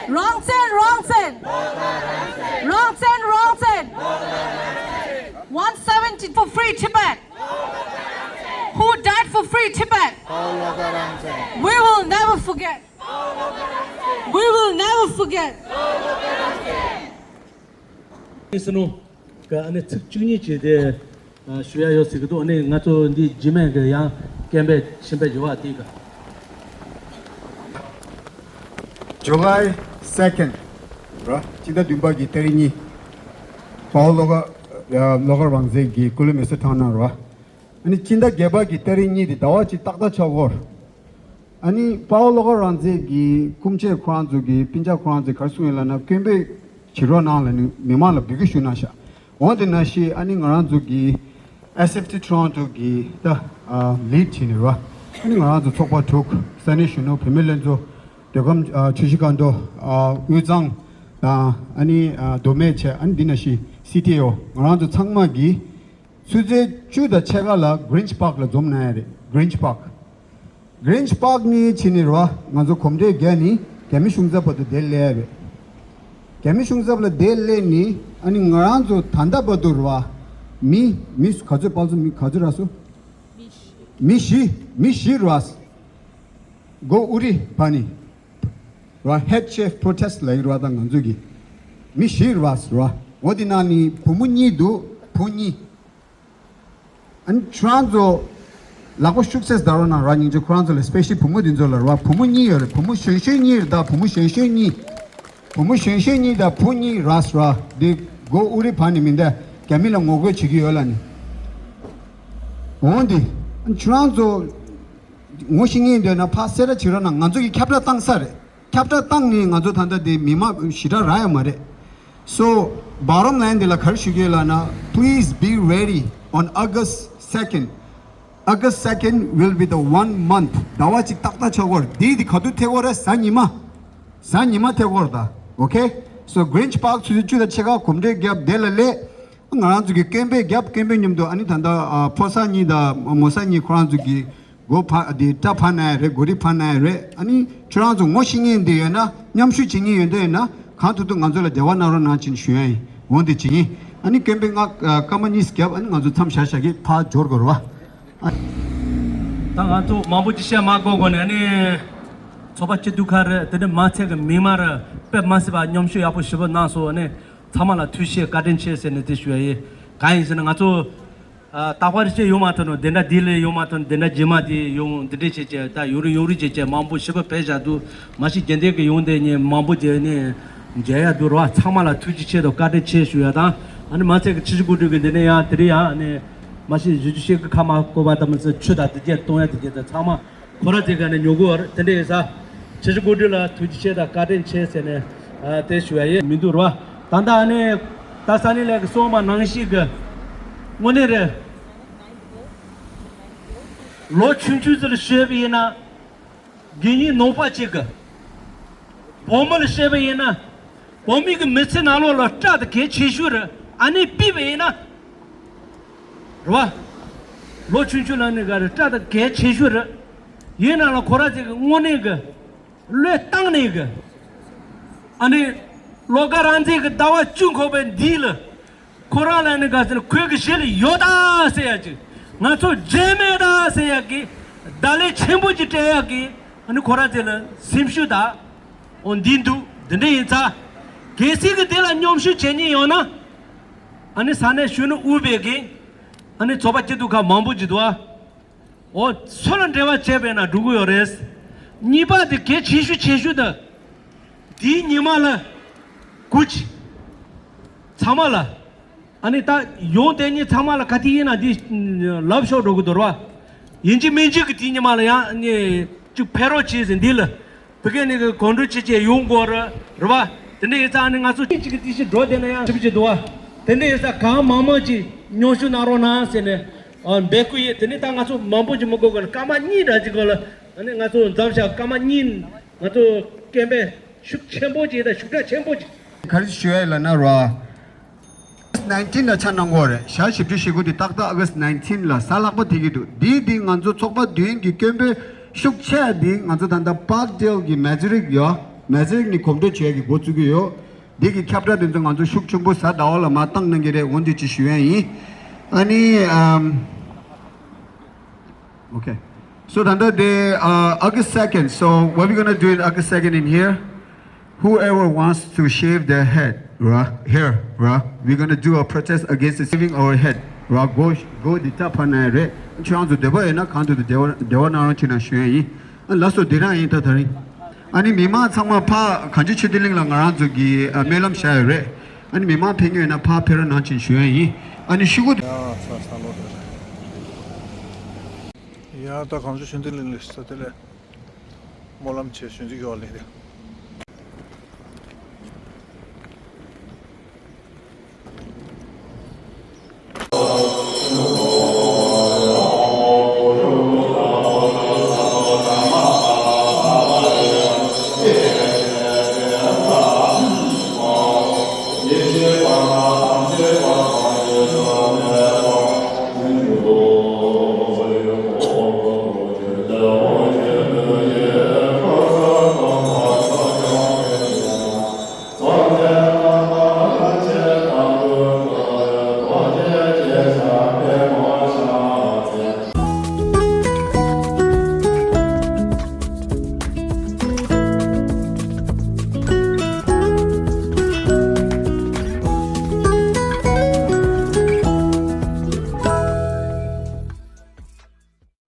རང་བཙན། རང་བཙན། རང་བཙན། རང་བཙན། One seventy for free Tibet. Who died for free Tibet? We will never forget. We will never forget. ཟེར་ནོ། ག་ཨ་ནི་ཚིག་བཅུ་གཉིས་བྱས་ཏེ་ཨ་ཞུ་ཡ་ཡོད་ཟེར་གི་འདུག་ཨ་ནི་ང་ཚོ་འདི་རྗེས་མའི་གི་ཡང་སྐད་འབོད་ཤིང་པའི་རྒྱུ་བ་དེ་ག July second ར། སྤྱི་ཟླ་བདུན་པ་གི་ཏ་རིག་གཉིས། དཔའ་བོ་བློ་དགའ་བློ་དགའ་རང་བཙན་གྱི་སྐུ་ལུས་མེ་སྲེག་བཏང་གནང་ར། ཨ་ནི་སྤྱི་ཟླ་བརྒྱད་པ་གི་ཏ་རིག་གཉིས་དེ་ཟླ་བ་གཅིག་ཏག་ཏག་ཆགས་སྐོར། ཨ་ནི་དཔའ་བོ་བློ་དགའ་རང་བཙན་གྱི་སྐུ་མཆེད་ཁོ་རང་ཚོ་གི་སྤུན་ཀྱག་ཁོ་རང་ཚོས་ག་རེ་གསུངས་ཡོད་ལབ་ན། སྐད་འབོད་བྱེད་རོགས་གནང་ལབ་ནས་མི་མང་ལ་འབོད་སྐུལ་ཞུ་གནང་ཤག་འོ་དེ་ནང་བཞིན་ཨ་ནི་ང་རང་ཚོ་གི་S F T Toronto གི་ད་ལིཌ་བྱས་ནས་ར། ཨ་ནི་ང་རང་ཚོ་ཚོགས་པ་དྲུག་ས་གནས་གཞོན་ནུ་བུད་མེད་ལྷན་ཚོགས་མདོ་ཁམས་ཆུ་བཞི་སྒང་དྲུག་དབུས་གཙང་དང་ཨ་ནི་མདོ་སྨད་བཅས། ཨ་ནི་འདི་ནང་བཞིན་C T A O ང་རང་ཚོ་ཚང་མ་གིས་ཆུ་ཚོད་བཅུ་དང་ཕྱེད་ཀ་ལ་Grange Park ལ་འཛོམས་གནང་ཡ་རེད། Grange Park Grange Park ནས་ཕྱིན་ནས་ར། ང་ཚོ་གོམ་བགྲོད་བརྒྱབ་ནས་རྒྱ་མི་གཞུང་ཚབ་བར་དུ་དེར་སླེབས་ཡ་རེད། རྒྱ་མི་གཞུང་ཚབ་ལ་དེར་སླེབས་ནས་ཨ་ནི་ང་རང་ཚོ་ད་ལྟ་བར་དུ་ར། མི་མི་ག་ཚོད་ཕར་ཚུར་མི་ག་ཚོད་རག་སོང་། མི་བཞི་མི་བཞི་ར། སྒོ་ཨུ་རི་བར་ནས་ར། Head Chef Protest ལབ་ཀྱི་ར། ད་ང་ཚོ་གི་མི་བཞི་ར་ར། འོ་དེ་ནང་ནས་བུ་མོ་གཉིས་འདུག་བུ་གཉིས། ཨ་ནི་ཁྱོད་རང་ཚོ་ལག་པ་ཤུགས་ཆེ་བརྡབ་རོགས་གནང་ར། སྙིང་རྗེ། ཁོ་རང་ཚོ་ལ་སི་པེ་ཤལ་བུ་མོ་འདི་ཚོ་ལ་ར། བུ་མོ་གཉིས་ཡོད་རེད། བུ་མོ་གཞོན་གཞོན་གཉིས་རེད། ད་བུ་མོ་གཞོན་གཞོན་གཉིས། བུ་མོ་གཞོན་གཞོན་གཉིས་དང་བུ་གཉིས་ར་ར། འདི་སྒོ་ཨུ་རི་བར་ནས་མི་འདི་རྒྱ་མི་ལ་ངོ་རྒོལ་བྱེད་ཀྱི་ཡོད་ལབ་ནས། འོང་འདི་ཁྱོད་རང་ཚོ་ངོ་ཤེས་མཁན་འདོད་ན་ཕར་གསལ་བསྒྲགས་བྱེད་རོགས་གནང་། ང་ཚོ་གིས་ཁྱབ་བསྒྲགས་བཏང་ས་རེད། ཁྱབ་བསྒྲགས་བཏང་ནས་ང་ཚོ་ད་ལྟ་དེ་མི་མང་ཞེ་དྲག་རག་ཡ་མ་རེད། So bottom line དེ་ལ་ག་རེ་ཞུ་གི་ཡོད་ལབ་ན། Please be ready on August second. August second will be the one month. ཟླ་བ་གཅིག་ཏག་ཏག་ཆགས་སྐོར། དེ་དེ་ག་དུས་ཐེག་གོ་རེད། གཟའ་ཉི་མ། གཟའ་ཉི་མ་ཐེག་གོ་རེད་ད། Okay? So Grange Park ཆུ་ཚོད་བཅུ་དང་ཕྱེད་ཀ་གོམ་བགྲོད་བརྒྱབ། དེ་ལ་སླེབས། ང་རང་ཚོ་གི་སྐད་འབོད་བརྒྱབ། སྐད་འབོད་མཉམ་དུ་ཨ་ནི་ད་ལྟ་ཕོ་གསར་གཉིས་དང་མོ་གསར་གཉིས་ཁོ་རང་ཚོ་གི་སྒོ་ཕར་དེ་སྐྲ་ཕར་ན་ཡ་རེད། མགོ་རིལ་ཕར་ན་ཡ་རེད། ཨ་ནི་ཁྱོད་རང་ཚོ་ངོ་ཤེས་མཁན་འདི་ཡོད་ན། མཉམ་ཞུགས་བྱེད་མཁན་ཡོད་འདོད་ཡོད་ན། གང་ཐུབ་ཐུབ་ང་ཚོ་ལ་འབྲེལ་བ་གནང་རོགས་གནང་ཅེས་ཞུ་ཡ་ཡིན། འོང་འདི་བྱེད་ཡིན། ཨ་ནི་སྐད་འབོད་ང་སྐར་མ་གཉིས་བརྒྱབ། ཨ་ནི་ང་ཚོ་མཚམས་བཞག་བཞག་གི་ཕར་འབྱོར་དགོས་རེད་བ། ད་ང་ཚོ་མང་པོ་ཅིག་བཤད་མ་དགོས་གོང་ནས། ཨ་ནི་ཚོགས་པ་སྐྱིད་སྡུག་ཁ་རེད། དེ་འདྲ་མ་ཚད་ཀྱི་མི་མང་རེད། དཔེ་མ་སྲིད་པ་མཉམ་ཞུགས་ཡག་པོ་ཞེ་པོ་གནང་སོང་། ཨ་ནི་ཚང་མ་ལ་ཐུགས་རྗེ་ཆེ་བཀའ་དྲིན་ཆེ་ཟེར་ནས་དེ་ཞུ་ཡ་ཡིན། གང་ཡིན་ཟེར་ན་ང་ཚོ་ཨ་རྟག་པར་བྱས་ཡོང་མ་ཐུབ་ནོ། དེ་འདྲ་དེ་ལས་ཡོང་མ་ཐུབ་ནོ། དེ་འདྲ་རྗེས་མ་དེ་ཡོང་། དེ་འདྲ་བྱས་བྱས་ད་ཡོང་རེ་ཡོང་རེ་བྱས་བྱས་མང་པོ་ཞེ་པོ་བས་བཞག་འདུག་མ་གཞི་རྒྱུན་ལྡན་གྱི་ཡོང་དེ་ཉིན་མང་པོ་བྱས་ནས་མཇལ་ཡ་འདུག་ར། ཚང་མ་ལ་ཐུགས་རྗེ་ཆེ་དང་བཀའ་དྲིན་ཆེ་ཞུ་ཡ་དང་། ཨ་ནི་མ་ཚད་ཀྱི་ཆུ་བཞི་སྒང་དྲུག་གི་འདི་ནས་ཡང་དེ་རིང་ཡང་ཨ་ནི་མ་གཞི་ཞུ་རྒྱུ་བཤད་ཀྱི་ཁ་མ་བསྐོར་བ་དང་མི་ཚེ་ཆུ་དང་དེ་རྒྱས་གཏོང་ཡ་དེ་རྒྱས་དང་ཚང་མ། ཁོ་ར་ཚོའི་སྒང་ནས་ཉོ་དགོས་པ་རེད། དེ་འདྲ་ཡིན་ཙང་ཆུ་བཞི་སྒང་དྲུག་ལ་ཐུགས་རྗེ་ཆེ་དང་བཀའ་དྲིན་ཆེ་ཟེར་ནས་ཨ་དེ་ཞུ་ཡ་ཡིན། མི་འདུག་ར། ད་ལྟ་ཨ་ནི་ད་ས་གནས་ལས་ཀྱི་སོང་མ་ནང་བཞིན་གྱི་དངོས་གནས་རེད། ལོ་ཆུང་ཆུང་ཚོ་ལ་ཤོད་པ་ཡིན་ན། དགེ་བསྙེན་ནང་པ་གཅིག་གི་བུ་མོ་ལ་བཤད་པ་ཡིན་ན། བུ་མོ་གི་མི་ཚེ་ནང་ལོགས་ལ་སྐྲ་དེ་གལ་ཆེ་ཤོས་རེད། ཨ་ནེ་ཕུད་པ་ཡིན་ན། རེད་བ། ལོ་ཆུང་ཆུང་ལ་ནི་ག་རེ་སྐྲ་དེ་གལ་ཆེ་ཤོས་རེད། ཡིན་ནའང་ཁོ་ར་ཚོ་གི་དངོས་གནས་གི་བློས་བཏང་ནས་གི། ཨ་ནེ་བློ་དགའ་རང་བཙན་གི་ཟླ་བ་བཅུ་འཁོར་བའི་འདི་ལ། ཁོ་རང་ལ་ནི་ག་ཟེར་ན་ཁོའི་གི་ཞི་ལི་ཡོད་ད་ཟེར་ཡ་ཅིག་ང་ཚོ་རྗེས་མེད་ད་ཟེར་ཡ་གི་བརྡ་ལན་ཆེན་པོ་ཅིག་སྤྲད་ཡ་གི། ཨ་ནི་ཁོ་རང་ཚོ་ལ་སེམས་ཤུགས་ད་འོ་འདི་འདུག་འདི་འདྲ་ཡིན་ཙང་། གལ་སྲིད་གི་དེ་ལ་མཉམ་ཞུགས་བྱེད་མཁན་ཡོད་ན། ཨ་ནི་ས་གནས་གཞོན་ནུ་དབུས་པའི་གི། ཨ་ནི་ཚོགས་པ་སྐྱིད་སྡུག་ཁག་མང་པོ་ཅིག་འདུག་ཨ། འོ་ཚོ་ལ་འབྲེལ་བ་བྱས་པས་ན་འགྲོ་གི་ཡོད་རེད། གཉིས་པ་དེ་གལ་ཆེ་ཤོས་ཆེ་ཤོས་དེ། དེའི་ཉི་མ་ལ། སྒུག་ཅིག་ཚང་མ་ལ། ཨ་ནི་ད་ཡོང་དེ་ཉིན་ཚང་མ་ལ་ག་དུས་ཡིན་ན་འདི་ལབ་ཤོག་འགྲོ་གི་འདུག་ར། ཡིན་གཅིག་མིན་གཅིག་གི་དེའི་ཉི་མ་ལ་ཡང་ནི་ཅིག་ཕེབས་རོགས་བྱེད་ཟེར་འདི་ལ། བུ་གས་ནི་གི་གོམ་བགྲོད་བྱེད་བྱེད་ཡོང་དགོས་རེད་རེད་བ། དེ་འདྲ་ཡིན་ཙང་ནི་ང་ཚོ་གཅིག་གཅིག་གི་དེ་བཞིན་འགྲོ་བསྡད་ན་ཡང་ཞིབ་ཅིག་འདུག་བ། དེ་འདྲ་ཡིན་ཙང་གང་མང་མང་ཅིག་མཉམ་ཞུགས་གནང་རོགས་གནང་ཟེར་ནས་འབོད་སྐུལ་ཡིན། དེ་ནས་ད་ང་ཚོ་མང་པོ་ཅིག་མི་དགོས་གི་སྐར་མ་གཉིས་འདྲ་ཅིག་གོ་ལ། ཨ་ནི་ང་ཚོ་མཚམས་བཞག་སྐར་མ་གཉིས་ང་ཚོ་སྐད་འབོད་ཤུགས་ཆེན་པོ་ཅིག་དང་ཤུགས་དྲག་ཆེན་པོ་ཅིག་ག་རེ་ཞུ་ཡ་ཡིན་ལབ་ན་ར། August nineteen ལ་ཆ་གནང་གི་ཡོད་རེད། ཞག་བཞི་བཅུ་ཞེ་དགུ་དེ་ཏག་ཏག་August nineteen ལ་གཟའ་ལྷག་པ་ཐེག་གི་འདུག་འདིའི་འདི་ང་ཚོ་ཚོགས་པ་བདུན་གྱི་སྐད་འབོད་ཤུགས་ཆེ་འདི་ང་ཚོ་ད་ལྟ་Parkdale གི་Masaryk ཡོད། Masaryk ནས་གོམ་བགྲོད་བྱེད་ཡ་གི་འགོ་བཙུགས་ཀྱི་ཡོད། འདི་གི་ཁྱབ་བསྒྲགས་དེ་ཚོ་ང་ཚོ་ཤུགས་ཆེན་པོ་གཟའ་ཟླ་བ་ལ་མར་བཏང་གནང་གི་རེད། འོ་འདི་ཅིག་ཞུ་ཡ་ཡིན། ཨ་ནི་ཨམ། Okay. So ད་ལྟ་དེ་uh, August second. So what we gonna do in August second in here? Whoever wants to shave their head, ར། Here ར། We're gonna do a protest against the saving our head ར། སྒོ་སྒོ་འདི་ལྟ་ཕ་ན་རེད། ཁྱོད་རང་ཚོ་འདོད་པ་ཡོད་ན་གང་དུ་འདུག་འདེ་བ་འདེ་བ་གནང་རོགས་བྱེད་ན་ཞུ་ཡ་ཡིན། ཨ་ལགས་སོ། འདི་རང་ཡིན་ད་དེ་རིང་། ཨ་ནི་མི་མང་ཚང་མ་ཕ་གངས་ལྗོངས་ཆོས་ལྡན་གླིང་ལ་ང་རང་ཚོ་གི་ཨ་སྨོན་ལམ་བཞག་ཡོད་རེད། ཨ་ནི་མི་མང་ཕེབས་མཁན་ཡོད་ན་ཕ་ཕེབས་རོགས་གནང་བྱེད་ཞུ་ཡ་ཡིན། ཨ་ནི་ཤོག་གུ། ཡ་ས་ས་ལོ་དེ་རེད། ཡ་ད་གངས་ལྗོངས་ཆོས་ལྡན་གླིང་ལ་ས་དེ་ལས། སྨོན་ལམ་བྱས་གཞོན་ཚིག་ཡོག་ལེན་རེད།